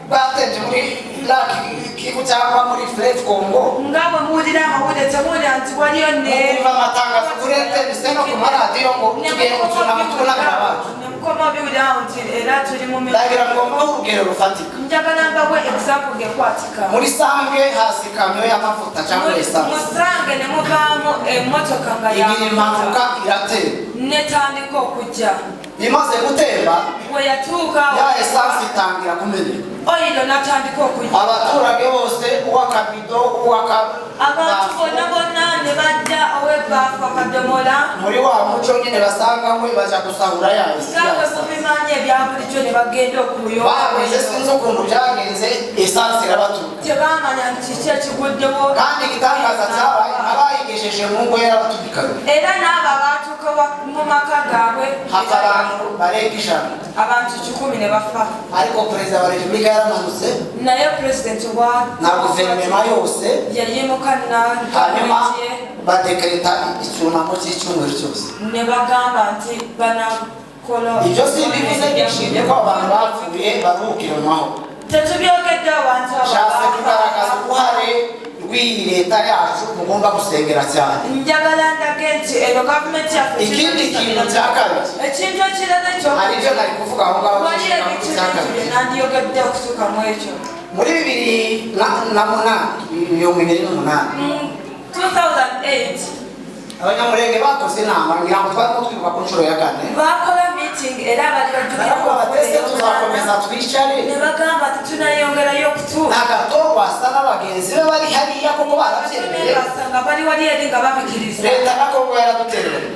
bwatemvye muri Lac Kivu cyangwa muri Fleuve Congo, nga bwe muwulira amawulire temuwulira nti waliyo ne mukumva amatangazo kuri RTNC no ku maradiyo ngo tugiye gutunama tunamira abacu. Nemukoma biwulirawo nti era tuli mu Ndagira ngo mbahe urugero rufatika. Njagala mbawe example ngekwatika. Muri Sange hasi ikamyo y'amavuta cyangwa essence Musange ne muvaamu emmotoka nga igira impanuka, iratera, netandika okujja. Imaze gutemba, Bwe yatuuka, ya essence itangira kumeneka. Oyiro natandika okujja. Abaturage bose, uw'akabido, uw'aka Abantu bonna bonna ne bajja ow'ebbaafu, akadomola. Muri wa muco nyine basanganywe, baja gusahura ya Nga bwe mubimanyi ebya bulijjo, ne bagenda okuyoba. Bahageze, sinzi ukuntu byagenze, essence irabatuka. Tebamanya nti kiki ekiguddewo. Kandi igitangaza cyabaye, abayigejeje mu ngo yarabatumikaga. Era n'abo abatuuka mu maka gaabwe, Hapfa abantu barenga 100. Abantu 100 ne bafa. Ariko perezida wa repubulika yaramanutse Naye pulezidenti wa na guverinoma yose, yayimuka na hanyuma gavumenti ye, badekereta icyunamo cy'icyumweru cyose. Ne bagamba nti banakola. Ibyo simbivuze nishimye ko abantu bapfuye baruhukira mu mahoro. Tetubyogedde abantu abo Nshatse kugaragaza bafa. uruhare rw'iyi leta yacu mugomba gusengera cyane. Njagala ndage nti eno gavumenti yaffe. Ikindi kintu cya kabiri, Ekintu ekirala ekyo, hari ibyo nari kuvuga aho ngaho waliyo byinshi, ebintu cya bingi kabiri, bye nandiyogedde okutuuka mu ekyo. Muri 2008, 2008, Mu 2008, Abanyamurenge bakoze inama, ngira ngo twarimo twibuka ku nshuro ya kane. Bakola meeting era bali bajjukira Baravuga bati: "Ese tuzakomeza twicare?" Ne bagamba nti tunayongerayo okutuuka? Agato wasa n'abagenzi be bari hariya koko barabyemeye. Basanga bali wali eri nga babikiriza. Leta na Kongo yaradutereranye.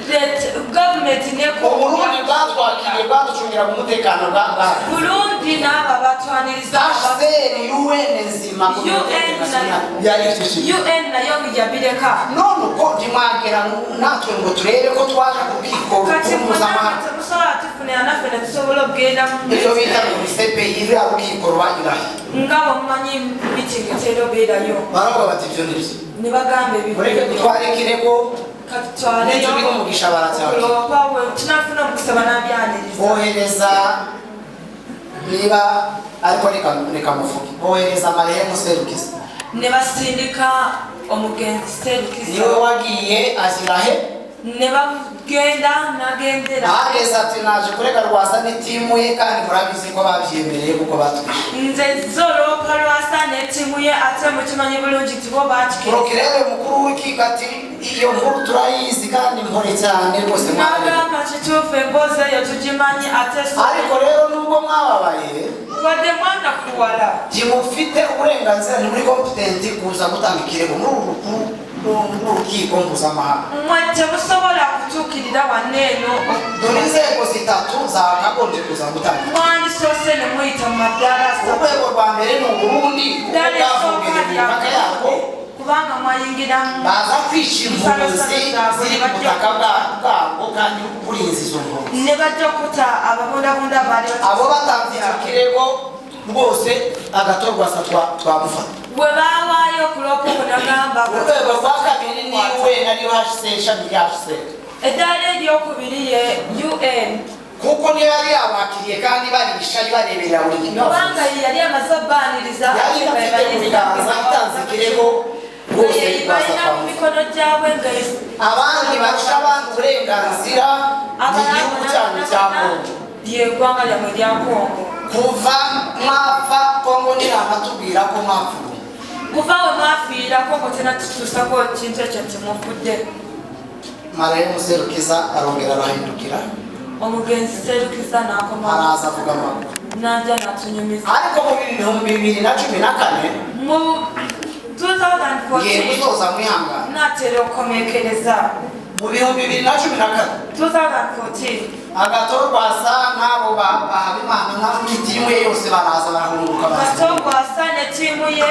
Gavumenti ne Uburundi bwatwakiriye, bwaducungiraga umutekano bwa Burundi n'abo abatwaniriza. HCR, UN nzima, communauté internationale yaricishije. UN nayo yabireka. None ubwo ntimwagera natwe ngo turebe ko twaje ku rukiko Kati mpuzamahanga? Temusobola tufunira naffe ne tusobola okugenda mu Ibyo bita ngo ni CPI, iriya rukiko rwanyurahe. Nga bwemumanyi meeting etera obeerayo. Baravuga bati ibyo ni byo. Ne bagamba Mureke ebyo. dutware ikirego. Katutwaleyo. Nitugira umugisha baracyakira. Okulopa we tunafuna omukisa banabyaniriza. Bohereza, niba ariko reka muvuge, bohereza marehemu Serukiza. Ne basindika omugenzi Serukiza. Niwe wagiye ashyira he. Ne bagenda nagendera. Ahageze ati naje kurega Rwasa n'itimu ye, kandi murabizi ko babyemereye kuko batwishe. Nze zoloopa Lwasa n'ettiimu ye, ate mukimanyi bulungi nti bo bakikiriza. Procureur mukuru w'urukiko ati iyo nkuru turayizi kandi mpore cyane rwose mwabarega. N'agamba kituufu, emboozi eyo tugimanyi ate Ariko rero nubwo mwababaye, wadde mwanakuwala, ntimufite uburenganzira, ntimuri compétent kuza gutanga ikirego muri uru rukiko mpuzamahanga. Mwe temusobola kutuukirira wanno eno. Dore inzego zitatu zakagombye kuza gutanga. Mwandisoose ne muyita mu maddaala asatu. Urwego rwa mbere ni Uburundi, kuko Ddaala esooka bwavungereye imipaka yabwo, kubanga mwayingiramu baza kwica impunzi ziri ku butaka bwabwo kandi burinze izo mpunzi. Ne bajja okutta ababundabunda baali. Abo batanze icyo kirego rwose, Agathon Rwasa twamufata. Bwe baawaayo okuloopa okwo nagamba. Urwego rwa kabiri ni UN, ariyo HCR, ishami rya HCR. Eddaala eryokubiri ye UN. Kuko niyo yari yabakiriye kandi barisha bareberera buri kintu. Kubanga ye yali amaze obbaaniriza. Yari inafite mu biganza, itanze ikirego rwose Rwasa Balina mu twamufata. mikono gyabwe nga Abandi barusha abandi uburenganzira mu gihugu cyanyu cya Kongo. Lyeggwanga lyammwe lya Kongo. Kuva mwapfa, Kongo ntiranatubwira ko mwapfuye. Kuva we mwafiira, Kongo tenatutuusako kintu ekyo nti mufudde. Marehemu Serukiza arongera arahindukira. Omugenzi Serukiza n'akomawo. Araza avuga amakuru. Najja natunyumiza. Ariko mu 2014, Mu ngiye 2014, gusoza mwihangana, natera okukomekereza, mu 2014, 2014, Agathon Rwasa n'abo bahabimana n'itimu ye yose baraza barahunguka baza Kato Rwasa ne ttiimu ye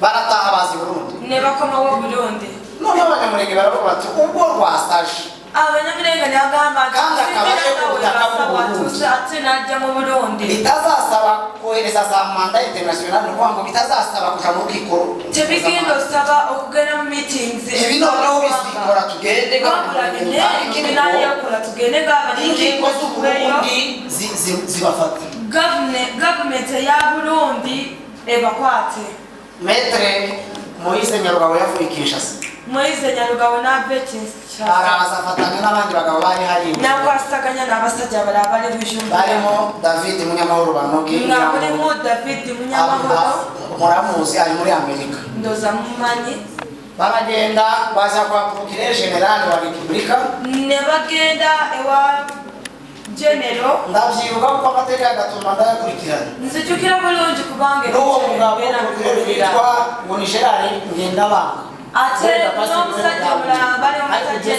barataha baza i Burundi. Ne bakomawo Burundi. Noneho Abanyamurenge baravuga bati ubwo Rwasaje Abanyamulenge ne bagamba nti kandi akaba aje ku butaka bw'u Burundi, watuuse ate n'ajja mu Burundi, bitazasaba kohereza za mandat international, ni ukuvuga ngo bitazasaba kuja mu rukiko. Tebigenda osaba okugenda mu meetings. Ibi noneho bizikora, tugende Wabula nk'Abanyamurenge, binayekola tugende inkiko ng'Abanyamulenge. z'Uburundi zibafata. Gavumenti eya Burundi ebakwate. Maître Moise Nyarugabo yavuye i Kinshasa. Moise Nyarugabo n'ava e Kinshasa. Araza afatanya n'abandi bagabo bari hariya, N'akwasaganya n'abasajja abalala bali Bujumbura, barimo David Munyamahoro Banoge. Nga mulimu David Munyamahoro. Muramuzi, ari muri Amerika. Ndoza mumanyi. Baragenda baza kwa procureur général wa repubulika. Ne bagenda ewa genero. Ndabyibuka kuko amateka y'Agatumba ndayakurikirana. Nzijukira bulungi kubanga N'uwo mugabo ebibeera procureur bikulira. witwa ngo ni Gerard Ngendabanga. Ate n'omusajja omulala bali omusajja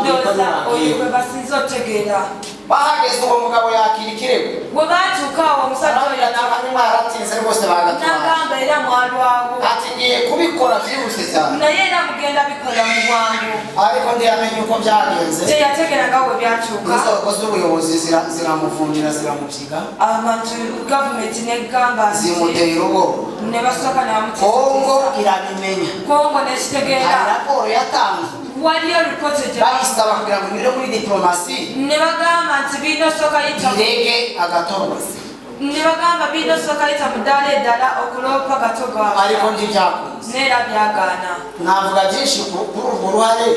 ndoza oyo gwe basinze otegeera. Bahageze, uwo mugabo yakira ikirego. Bwe baatuuka awo, omusajja oyo Arababwira ati hanyuma yaratinze rwose, bagatwara. n'agamba era mwalwawo. Ati ngiye kubikora byihuse cyane. Naye era mugenda bikola mu bwangu. Ariko ntiyamenye uko byagenze. Teyategeera nga bwe byakyuka. Inzego z'ubuyobozi ziramuvungira, ziramubyiga. Abantu gavumenti negamba nti Zimutera ubwoba. Ne basooka ne Kongo bamutiisatiisa. irabimenya. Kongo Hari nekitegeera. raporo yatanzwe, Waliyo lipooti gye bayisaba kugira ngo inyure muri diplomasi, ne bagamba nti birina osooka yita irege Agathon Rwasa. Ne bagamba birina osooka yita mu ddaala eddala okuloopa Gato Ariko Rwasa. ntibyakunze. Neera byagaana. Navuga byinshi kuri urwo ruhare,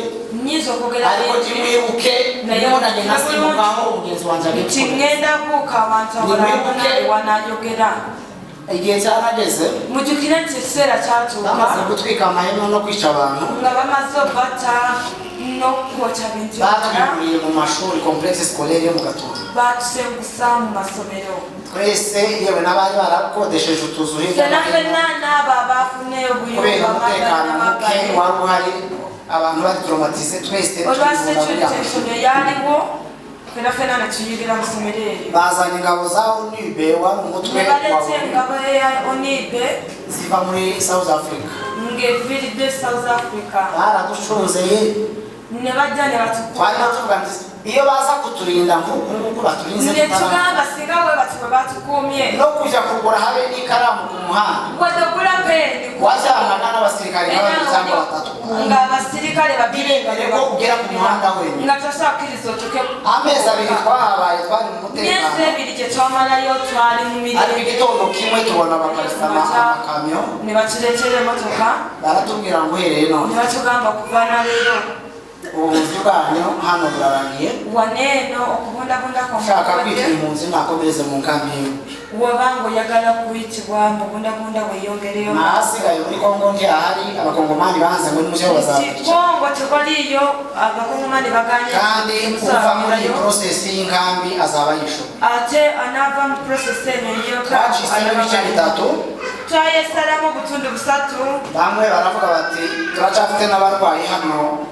Nyinza okwogera ariko bingi. ntimwibuke nibonanye nkasimbukaho mugenzi wanjye Nti agikora. ŋŋenda kuuka abantu abalala Nimwibuke. wanayogera. Igihe cyarageze, Mujjukire nti ekiseera kyatuuka, bamaze gutwika amahema no kwica abantu, nga bamaze obatta N'okwokya bintu byonna. Batwimuriye mu mashuri, complexe scolaire yo mu Gatumba. Batusengusa mu masomero. Twese, yewe n'abari barakodesheje utuzu hirya Ffenna no hino, ffenna n'abo abafunye kubera obuyumba umutekano muke wari uhari, abantu bari traumatisés, twese olwa twibunda muri security ya mashuri. Ensonga eyaliwo, ffenna ffenna ne tuyingira mu somero eryo. Bazanye ingabo za UNIBE, wari umutwe Ne wa baleeta ONU, engabo ya ONIBE ziva muri South Africa. Ng'eviiridde South Africa. Baraducunze ye. Ne bajja ne Twari batukuuma. Tuvuga nti iyo baza kuturinda nk'uku nguku baturinze, Ne tutaba tugamba singa bwe bati bwe batukuumye, no kujya kugura habe n'ikaramu ku muhanda, wadde ogula peeni wajyanaga n'abasirikare nka babiri cyangwa batatu, ng'abasirikale babiri birengere ko ugera ku muhanda wenyine. Nga tosobola kkiriza otuke. Amezi 2 twahabaye twari mu Myezi mutekano, 2 gye twamalayo twali mu ariko mirembe. Igitondo kimwe tubona baparitse amakamyo, Ne batuleetera emotoka, baratubwira ngo uhereye none, ne batugamba kuva na leero, ubuhunzi bwanyu hano burarangiye. Waneeno okubundabunda Ushaka kwitwa kwamukodde. Impunzi nakomereze mu nkambi y'imwe. Wobanga oyagala kuyitibwa mubundabunda, weeyongereyo. Ahasigaye muri Kongo ntihahari, abakongomani banze ngo nimuzeho Nti bazabica. Kongo tewaliyo, abakongomani baganye. Kandi uva muri iyi process y'inkambi azaba yishoboye. Ate anaava mu process eno Twacitsemo ibice bitatu. Twayesalamu obutundu busatu. Bamwe baravuga bati turacyafite n'abarwayi hano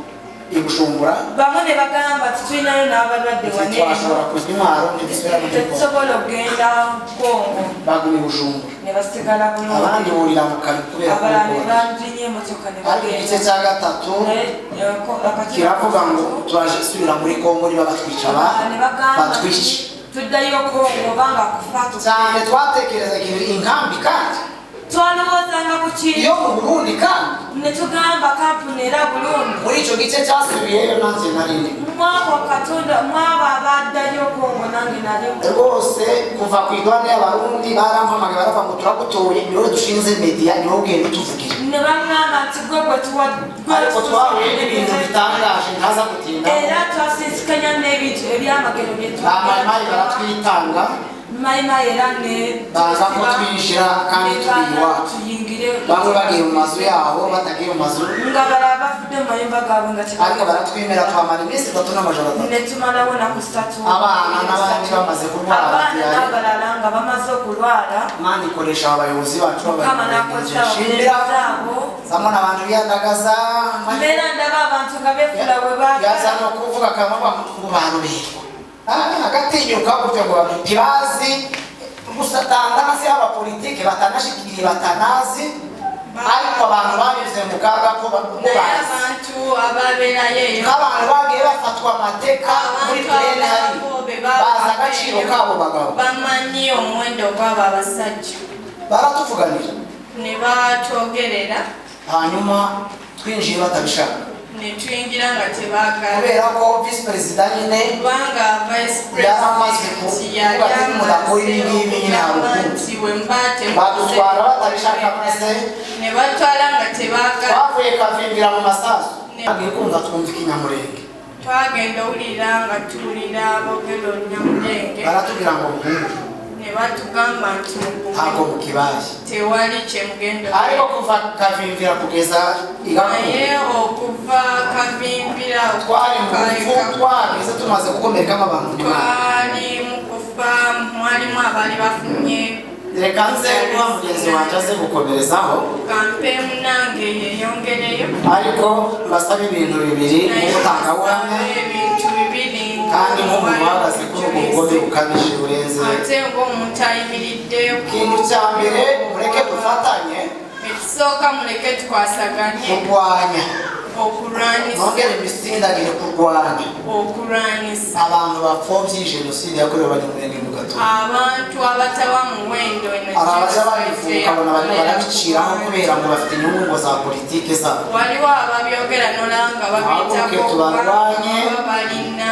i Bujumbura, Bamwe ne bagamba ti tulinayo n'abalwadde waneeno, ntitwashobora kujya intwaro, ntidusubira muri Kongo. Tetusobola okugenda Kongo. Baguma i Bujumbura, Ne basigala abandi Bulungi. Burira mu kamyo kubera Abalala ne kubikora. bandinya emotoka ne Ariko igice bagenda. cya gatatu Naye, akakiiko kiravuga ngo turasubira muri Kongo, niba batwica ne bagamba batwice. Tuddayo Kongo obanga kufa. Cyane twatekerezaga inkambi kandi Twalowoozanga ku kintu iyo mu Burundi kandi ne tugamba kampuni era Burundi. Muri icyo gice cyasubiyeyo nanjye nari ndimo. Mwabo katonda mwabo abaddayo Kongo nange nalimu. Rwose kuva ku idwane y'Abarundi barampamagaye, baravuga ngo turagutoye, ni wowe dushinze media, ni wowe ugenda utuvugira. Ne baŋŋamba nti gwe gwe tuwa gwe. Ariko twahuye n'ibintu bitangaje ntaza gutinda. Era twasisikanya n'ebintu ebyamagero bye. Bamayimayi baratwitanga, Mayimayi era ne baza ko twinjira kandi turi iwacu. Tuyingire. Bamwe bagiye mu mazu yabo, batagiye mu mazu, nga balala bafudde mu mayumba gaabwe nga ariko baratwemera, tuhamara iminsi 3 n'amajoro 3. Ne tumalawo naku 3. Abana n'abandi bamaze kurwara Abaana diyare. N'abalala nga bamaze okulwala. Imana ikoresha aba bayobozi bacu Mukama n'akozesa b'abanyamurenge nshimira. Abaweereza abo. Zamona abantu biyandagaza. Mbeera ndaba abantu nga beefula bwe Yaza baagala. No kuvuga akavuga ngo baruberwa, agatinyuka gutyo ngo ntibazi gusa tendance y'abapolitike batanashikiriye batanazi, ariko abantu banyuze mu kaga ko Naye bazi abantu ababeerayo eyo, nk'abantu bagiye bafatwa amateka muri abantu plaine hari abalabo be bazi agaciro k'abo bagabo. Bamanyi omuwendo gw'abo abasajja. Baratuvuganira. Ne batwogerera. Hanyuma twinjiye batabishaka, Ne tuyingira nga tebaagala, kubera ko visi perezida nyine kubanga vice yari amaze president yali kuvuga ati mudakora ibi amaze ngibi nyine hari okugamba ukundi. Nti bwe mba temukoze, Badutwara batabishaka maze ne batwala nga tebaagala. Twavuye Kavimbira mu masasu, agiye kumva twumva ikinyamurenge. Twagenda owulira nga tuwulira boogera olunyamulenge. Baratubwira ngo muhungu, Ne batugamba nti mugume, ntabwo mukibaye. Tewali kyemugenda. Ariko kuva Kavimbira kugeza Igakuba, Naye okuva Kavimbira twari mu rupfu, twageze tumaze gukomerekamo abantu umunani. Twali mu kufa, mwalimu abaali bafunye. Reka nze kuba mugenzi wanjye aze gukomerezaho, Kampe munange yeyongereyo. Ariko mbasaba ibintu bibiri Naye nk'umutangabuhamya mbasaba ebintu bibiri kandi nk'umuntu uhagaze kuri ubwo bugome bukabije burenze. Ate ng'omuntu ayimiridde ku Ikintu cya mbere, mureke dufatanye Ekisooka, muleke tukwasaganye kurwanya, okulwanyisa, nongere imisindagire, kurwanya okulwanyisa abantu bapfobye jenoside yakorewe Abanyamurenge mu Gatumba. Abantu abatawa muwendo eno Hari abajya babivuga ukabona barimo barabiciraho kubera ngo bafite inyungu ngo za politike zabo. Waliwo ababyogera nolanga Muhaguruke babiyitako tubarwanye, balina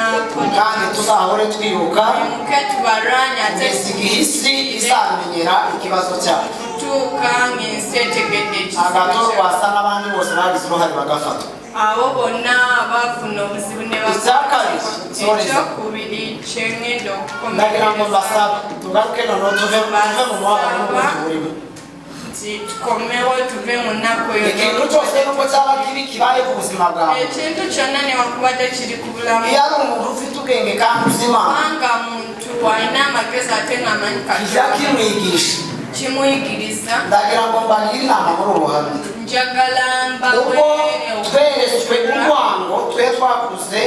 kandi tuzahore twibuka muke tubalwanye ate kugeza igihe isi izamenyera ikibazo cyacu. Kutuuka ng'ensi etegedde ekizibu Agato kyaffe. Rwasa n'abandi bose bagize uruhare bagafatwa. Abo bonna baafuna obuzibu ne Icya kabiri, nsoreza. Ekyokubiri kyengenda Ndagira ngo okukomereza mbasabe tugaruke noneho tuve mu mubabaro n'ubundi burimo. Nti Nti tukomewo tuve mu nnaku eyo. Ikintu cyose nubwo cyaba kibi kibaye ku buzima bwawe, Ekintu kyonna newankubadde kiri ku bulamu, iyo ari umuntu ufite ubwenge kandi uzi Imana, kubanga muntu alina amagezi ate ng'amanyi kijya Katonda, kimwigisha. Kimuyigiriza. Ndagira ngo mbagire inama muri ubu buhamya. Njagala mbawe Ubwo tweretswe urwango, twe twakuze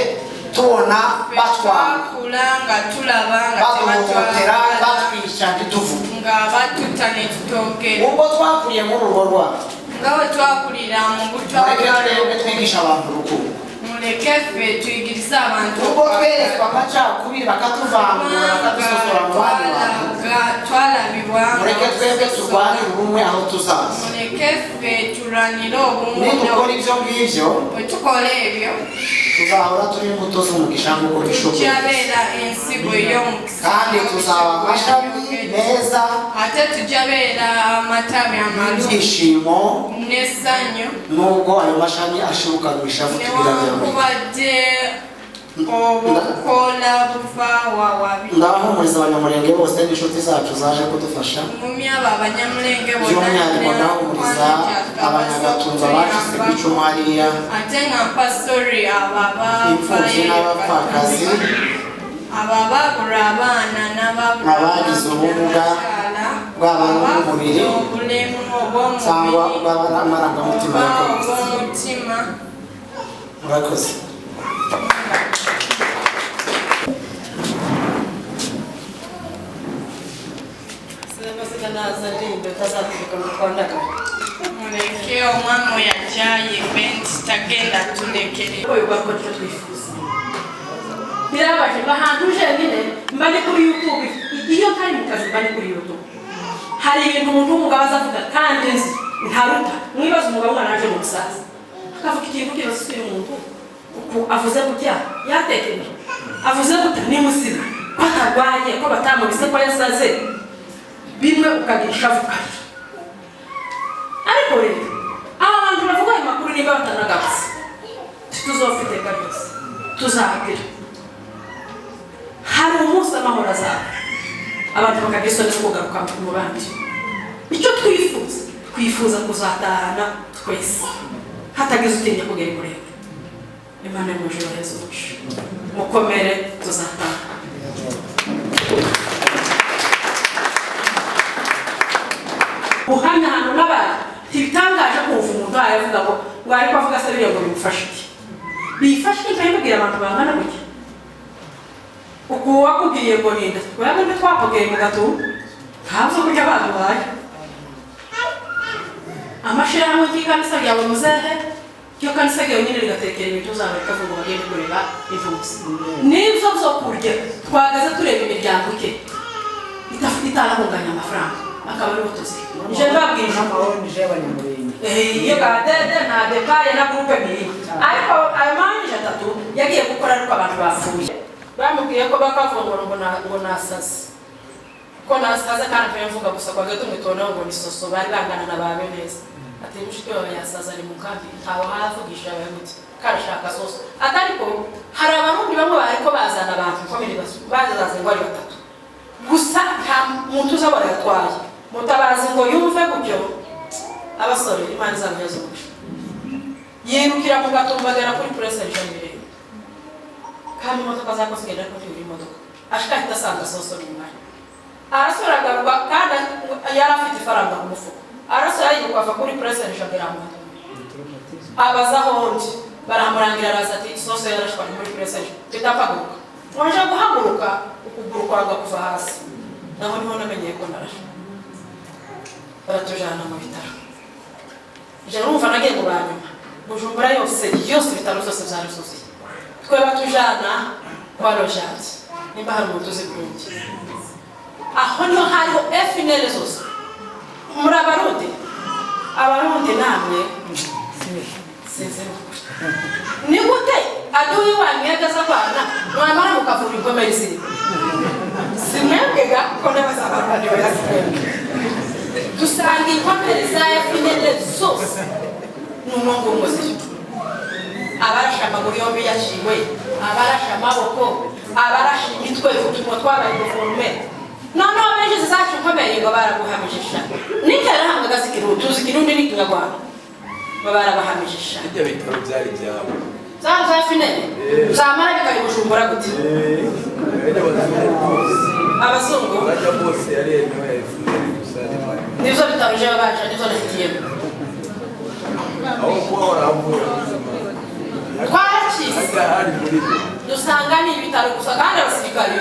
tubona batwanga, twakula nga tulaba nga baduhohotera, tebatwagala, batwica ntituvuge. Nga batuta ne tutogera. Ubwo twakuriye muri urwo rwango, Nga bwe twakulira mu mureke butwagala, twebwe twigisha abantu urukundo. Muleke ffe tuyigirize abantu Ubwo okwagala. tweretswe amacakubiri, bakatuvangura, bakadusosora mu bandi bantu, Twalabibwa nga mureke twebwe turwanire ubumwe aho tuzaza. Muleke ffe tulwanire obumu. Nidukora ibyo ngibyo, Bwe tukola ebyo, tuzahora turi imbuto z'umugisha nk'uko bishoboka, tujja ensigo ey'omukisa, kandi tuzaba amashami meza ate tujja beera amatabi amalungi y'ibyishimo, n'essanyu, nubwo ayo mashami ashibuka mu ishavu tubirabya. Newankubadde obukola buva wawabi. Ndahumuriza Abanyamurenge bose n'inshuti zacu zaje kudufasha. Ngumya abo Abanyamulenge bonna By'umwihariko ndahumuriza n'abakwano Abanyagatunza bacitse ku icumu hariya, ate nga mpa sorry abo imfubyi n'abapfakazi, abo ababura abaana n'ababura abagize ubumuga, abakyala, bwaba ari ubw'umubiri obulemu cyangwa obw'omubiri ubw'amarangamutima oba yakomeretse. obw'omutima. Murakoze. Sinamazina naza ndirimbo itazaturuka mu Rwandagara. Muleke omwami oyo ajja nti tagenda tulekerera. Oyo gwakora icyo twifuza. Birababaje, mba ahantu jenyine, mba ndi kuri YouTube. Iyo ntari mu kazi mba ndi kuri YouTube. Hari ibintu umuntu w'umugabo aza avuga kandi nzi ntaruta. Mwibaze umugabo umwana aje mu busaza, akavuga ikintu kibazo si umuntu uku avuze gutya yatekereje, avuze gutya ni muzima, ko atarwaye, ko batamubize, ko yasaze, bimwe ukagira ishavu ukarira. Ariko rero aba bantu bavuga ayo makuru niba batanagarutse, tuzofite kabisa tuzagira hari umunsi amahoro azaba, abantu bakagira isoni zo kugaruka mu bandi. Icyo twifuza, twifuza kuzatahana twese hatagize utinya kugera Imurenge. Imana yo mu ijuru iheze umugisha, mukomere, tuzataha. Buhamya ahantu n'abantu ntibitangaje kumva umuntu avuga ngo ngo ariko avuga se biriya ngo bimufashe iki, bifashe iki? Mbibwira abantu bangana gutya uku wakubwiye ngo ninda twebwe ntitwakubwiye mu gatumba, ntabwo kurya baduhaye. Amashirahamwe ry'ikanisa ryawe muzehe, ryo kanisa ryawe nyine rigatekera ibintu uzaba rikavuga ngo bagende kureba impunzi n'ibyo byo kurya. Twagaze tureba imiryango ike itarahunganya amafaranga akaba ariho tuzi. Nje mbabwije N'ama ONG y'Abanyamurenge. Iyo gadede na depaye na groupe miri, ariko ayo ma ONG atatu yagiye gukora ariko abantu bapfuye bamubwiye ko bakavuga ngo nasaze, ko nasaze kandi mvuye mvuga gusa kwa gato mwitonaho ngo ni soso bari bangana na babe neza, ati mushiki wawe yasaze ari mu kambi, ntawe havugisha abaye gute karashaka soso. Ati ariko hari Abarundi bamwe bariko bazana abantu ko biri bazaza ngo ari batatu gusa, nta muntu uza barayatwaye. Mutabazi ngo yumve gutyo, abasore Imana izamuheza umugisha, yirukira mu Gatumba agera kuri purese Mirembe, kandi imodoka zako zigenda kuri buri modoka ashika ahita asanga soso ni umwanya. Arasora agaruka kandi yari afite ifaranga ku mufuka, arasora yiruka ava kuri purese agera mu Gatumba, abaza aho undi baramurangira, araza ati soso yarashwanye muri purese. Mpita mpaguruka, waje guhaguruka ukuguru kwanga kuva hasi, naho niho namenyeye ko narashe. Baratujana mu bitaro, nje numva nagiye mu banyuma. Bujumbura yose yose, ibitaro byose byari byuzuye, twe batujana kwa Rojanti. Nimba hari umuntu uzi Burundi, aho niho hariho FNL zose. Muri Abarundi, Abarundi namwe sinzi n'ukuri ni gute aduyi wanyu yagaza abana mwamara mukavura inkomere ziri si mwebwe ga ko n'abaza Abarundi bayasigaye dusanga inkomere za FNL zose ni umwongo w'umuziki, abarashe amaguru yombi yaciwe, abarashe amaboko, abarashe imitwe, utunwa twabaye déformé. Noneho benshi zacu inkomere ngo baraguhamije sha n'interahamwe gazikirundi. Tuzi Kirundi n'Ikinyarwanda. Barabahamije sha. Ibyo bitaro byari byabo. Zari za FNL. Zamara bikari Bujumbura gute? Abazungu. Bajya bose yari yemewe FNL gusa. Nivyo bitaro je baje nivyo nafitiyemo. Aho kuba waravura. Twarakize. Dusanga ni ibitaro gusa kandi abasirikare.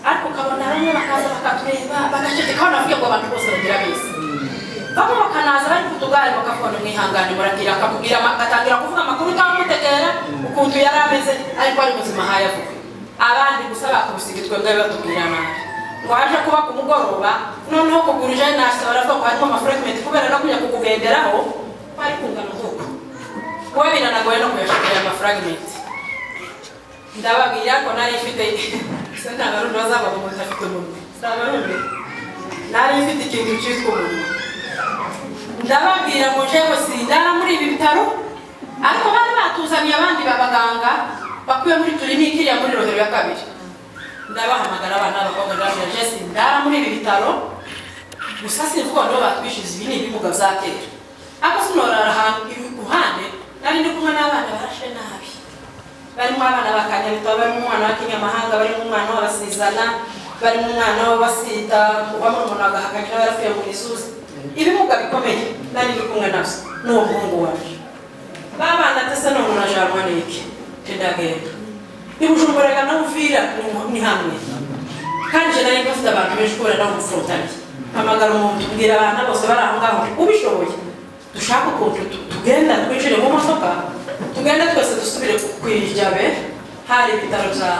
Ariko ukabona bamwe bakaza bakatureba bagaceceka banavuga ngo abantu bose bagira beza. Bamwe bakanaza bari kutugare bakavuga ngo mwihangane murakira akakubwira agatangira kuvuga amakuru utamutegera ukuntu yari ameze ariko ari muzima hayavuga. Abandi gusa bakubise igitwe ngo batubwira nabi. Ngo aje kuba ku mugoroba noneho kugura ije nashye baravuga ngo harimo amafragment kubera no kujya kukugenderaho bari kungana nk'uko. Kuba biranagoye no kuyashakira amafragment. Ndababwira ko nari mfite senta abarundi bazavuga ngo ntafite umunwa. Si abarundi. Nari mfite ikintu cyitwa umunwa. Ndababwira ngo jewe sindara muri ibi bitaro ariko bari batuzaniye abandi babaganga bakuye muri clinique iriya muri Rohero ya kabiri. Ndabahamagara abana b'abakobwa ndababwira je sindara muri ibi bitaro gusa simvuga ngo batwishize ibi ni ibimuga bya kera. Ako sinorara ahantu iruhande nari ndi kumwe n'abana barashe nabi. Barimo abana bakanyabitabo, barimo umwana w'akinyamahanga, barimo umwana w'abasizana, barimo umwana w'abasita, wamurumuna agahakakira barapfuye mu mizuzi. Ibimuga bikomeye nari ndi kumwe nabyo n'uwo muhungu waje. Babana tese none urajanwa n'iki? Ndagenda. Ibujumbura na Uvira ni hamwe. Kandi je nari mfite abantu benshi kubera naho umufrontalier. Mpamagara umuntu mbwira abana bose bari aho ngaho ubishoboye. Dushaka ukuntu tugenda twinjire mu modoka tugenda twese dusubire kwijabe hari ibitaro bya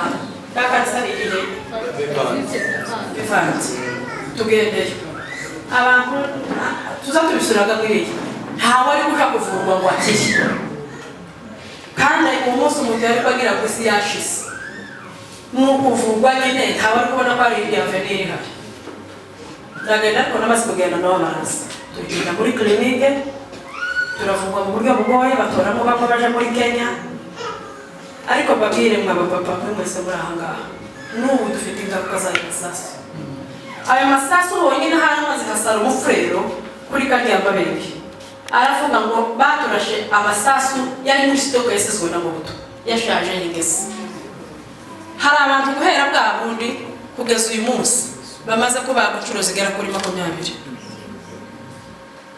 Kakansa irihe bivanze tugendeyo abantu tuza tubisuraga mwiriya ntawe ari kuja kuvurwa ngo akire kandi umunsi umuntu yari agira ngo isi yashize ni ukuvurwa nyine ntawe ari kubona ko ari iriya avenir ihari. Ndagenda ariko namaze kugenda nabo baraza tugenda muri clinique turavugwa mu buryo bugoye batoramo bamwe baje muri Kenya ariko babwire mwa bapapa mwe mwese muri aha ngaha n'ubu dufite ingaruka z'ayo masasu. Ayo masasu honyine haramaze hasara umufurero kuri kariya mabere aravuga ngo baturashe amasasu yari muri stock yasizwe na Mobutu yashaje n'ingese. Hari abantu guhera bwa bundi kugeza uyu munsi bamaze kubaga inshuro zigera kuri 20.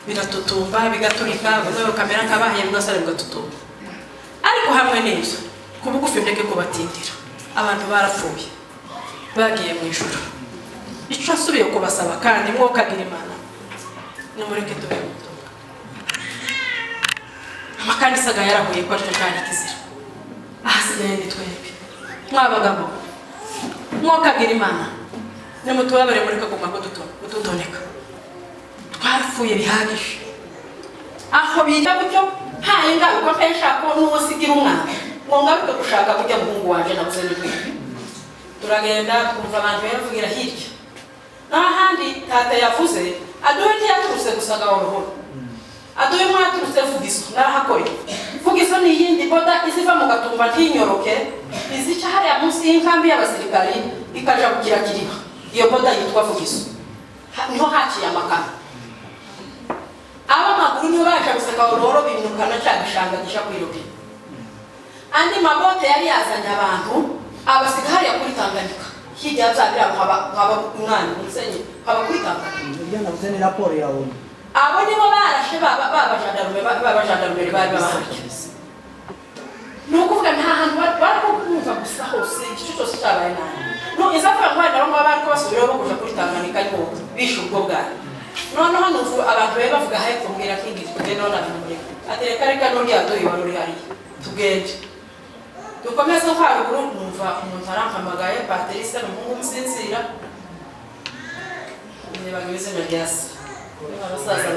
Biratutumba bigaturika bamwe bakamera nk'abahiye bigasara bigatutumba. Ariko hamwe n'ibyo ku bugufi ndeke kubatindira abantu barapfuye bagiye mu ijuru. Icyo nsubiye kubasaba kandi mwokagira Imana nimureke tube mutunga. Amakanisa yarahuye ko aricyo cyari kizira. Ahasigaye ni twebwe mwabagabo mwokagira Imana nimutubabare mureke kuguma kudutoneka. Twarapfuye bihagije. Aho bita gutyo nta ingaruka mpesha ko n'uwo sigira umwana ngo ngaruke gushaka kujya muhungu wanje nabuze n'ibindi. Turagenda twumva abantu bavugira hirya n'ahandi tata yavuze aduwe ntiyaturutse gusa gahoro aduwe mwaturutse Vugiso narahakoreye. Vugiso ni iyindi boda iziva mu Gatumba ntinyoroke izica hariya munsi y'inkambi y'abasirikari ikaja kugira kiriba. Iyo boda yitwa Vugiso niho haciye amakara. Abamaguru niho baje guseka gahoro binukana cya gishanga gisha kwirobe. Andi mabote yari yazanye abantu abasiga hariya kuri Tanganyika hirya bya birabo haba umwana umusenyi haba kuri Tanganyika. Ibyo navuze ni raporo ya ONU. Abo nibo barashe babajandarume bari babahari. Ni ukuvuga nta hantu bari kumva gusa hose igice cyose cyabaye nabi. No izavuga ngo wenda bamwe bari kubasubiraho bakuja kuri Tanganyika ariko bishe ubwo bwabo. Noneho nuvu abantu be bavuga haye kumbwira kingi tugende none abamureka. Ati reka reka n'uriya duyi wari uri hariya tugende. Dukomeze nko haruguru numva umuntu arampamagaye Patrice ni umuhungu umusinzira. Nibaga izina rya se. Abasaza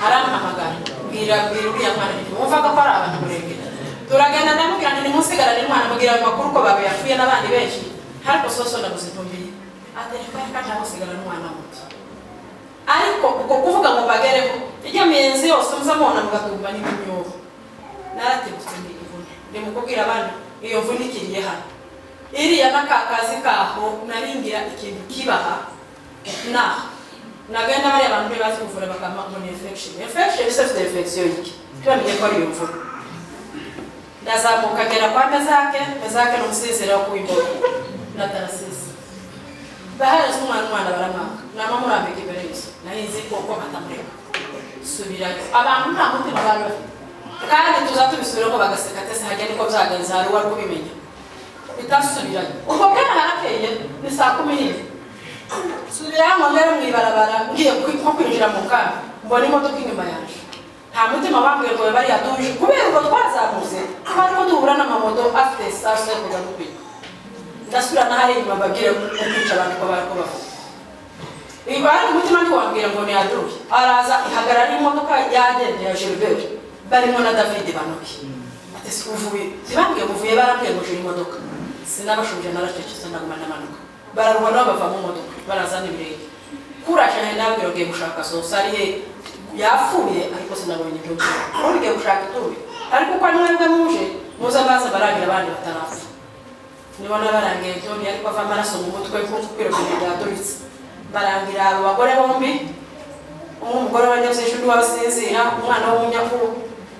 arampamagara mbwira uriya mwana nti wumvaga ko ari abantu murengera. Turagenda ndamubwira nti nimusigarane n'umwana mubwira ayo makuru ko baba yapfuye n'abandi benshi ariko soso ndabuze ntumbiye. Ati reka reka ntamusigara n'umwana muto. Ariko uko kuvuga ngo bagereho ijya miyenzi yose muza mubona mugatumba n'imyobo. Narategutse ndi imvune ndimukubwira abandi iyo mvune ikiriye hano iriya n'akakazi kaho naringira ikintu kibaha naho Nagenda bariya bantu ntibazi kuvura, bakampa ngo ni infection. Infection se afite infection iki? Ntibamenye ko ari iyo mvura. Ndazamuka ngera kwa Mezake. Mezake ni umusinzira wo kuwimboga na Tarasisi. Bahereza umwana, umwana baramwanga, nama murambika imbere y'inzu. Nari nzi ko batamureka. Subirayo, abantu nta mutima bari bafite, kandi tuza tubisubiramo bagaseka, tese hajya niko byagenze, hari uwari kubimenya. Bitasubirayo ubwo bwera harakeye, ni saa 11. Subirayo ngo ngere mu ibarabara, ngiye nko kwinjira mu nkambi, mbona imodoka inyuma yaje. Nta mutima bambwiye ngo bariya duje, kubera ubwo twazamutse twarimo duhura n'amamoto afite esanse yo kujya gutwika. Ndasubira n'ahari inyuma, mbabwire ko kwica abantu ko bari ko bavuga bari umutima ntiwambwira ngo niyaduye. Araza ihagarara n'imodoka yagendeye ya Gilbert barimo na David Banoki. Ati si uvuye? Ntibambwiye ngo uvuye, barambwiye ngo jira imodoka. Sinabashubije, naracecetse, ndaguma ndamanuka. Bararuha nabo bava mu modoka, barazana ibirenge kuraje. Nari nabwira ngiye gushaka sosa ari he yapfuye, ariko sinabonye ibyo ubu ngiye gushaka itumbi, ariko uko ari mwebwe muje muze baza barangira abandi batarapfa. Nibona barangiye itumbi, ariko ava amaraso mu mutwe kuko kwirogera byaduritse. Barangira abo bagore bombi, umwe umugore w'abanyabyinshi, undi w'abasinzira, umwana w'umunyakuru,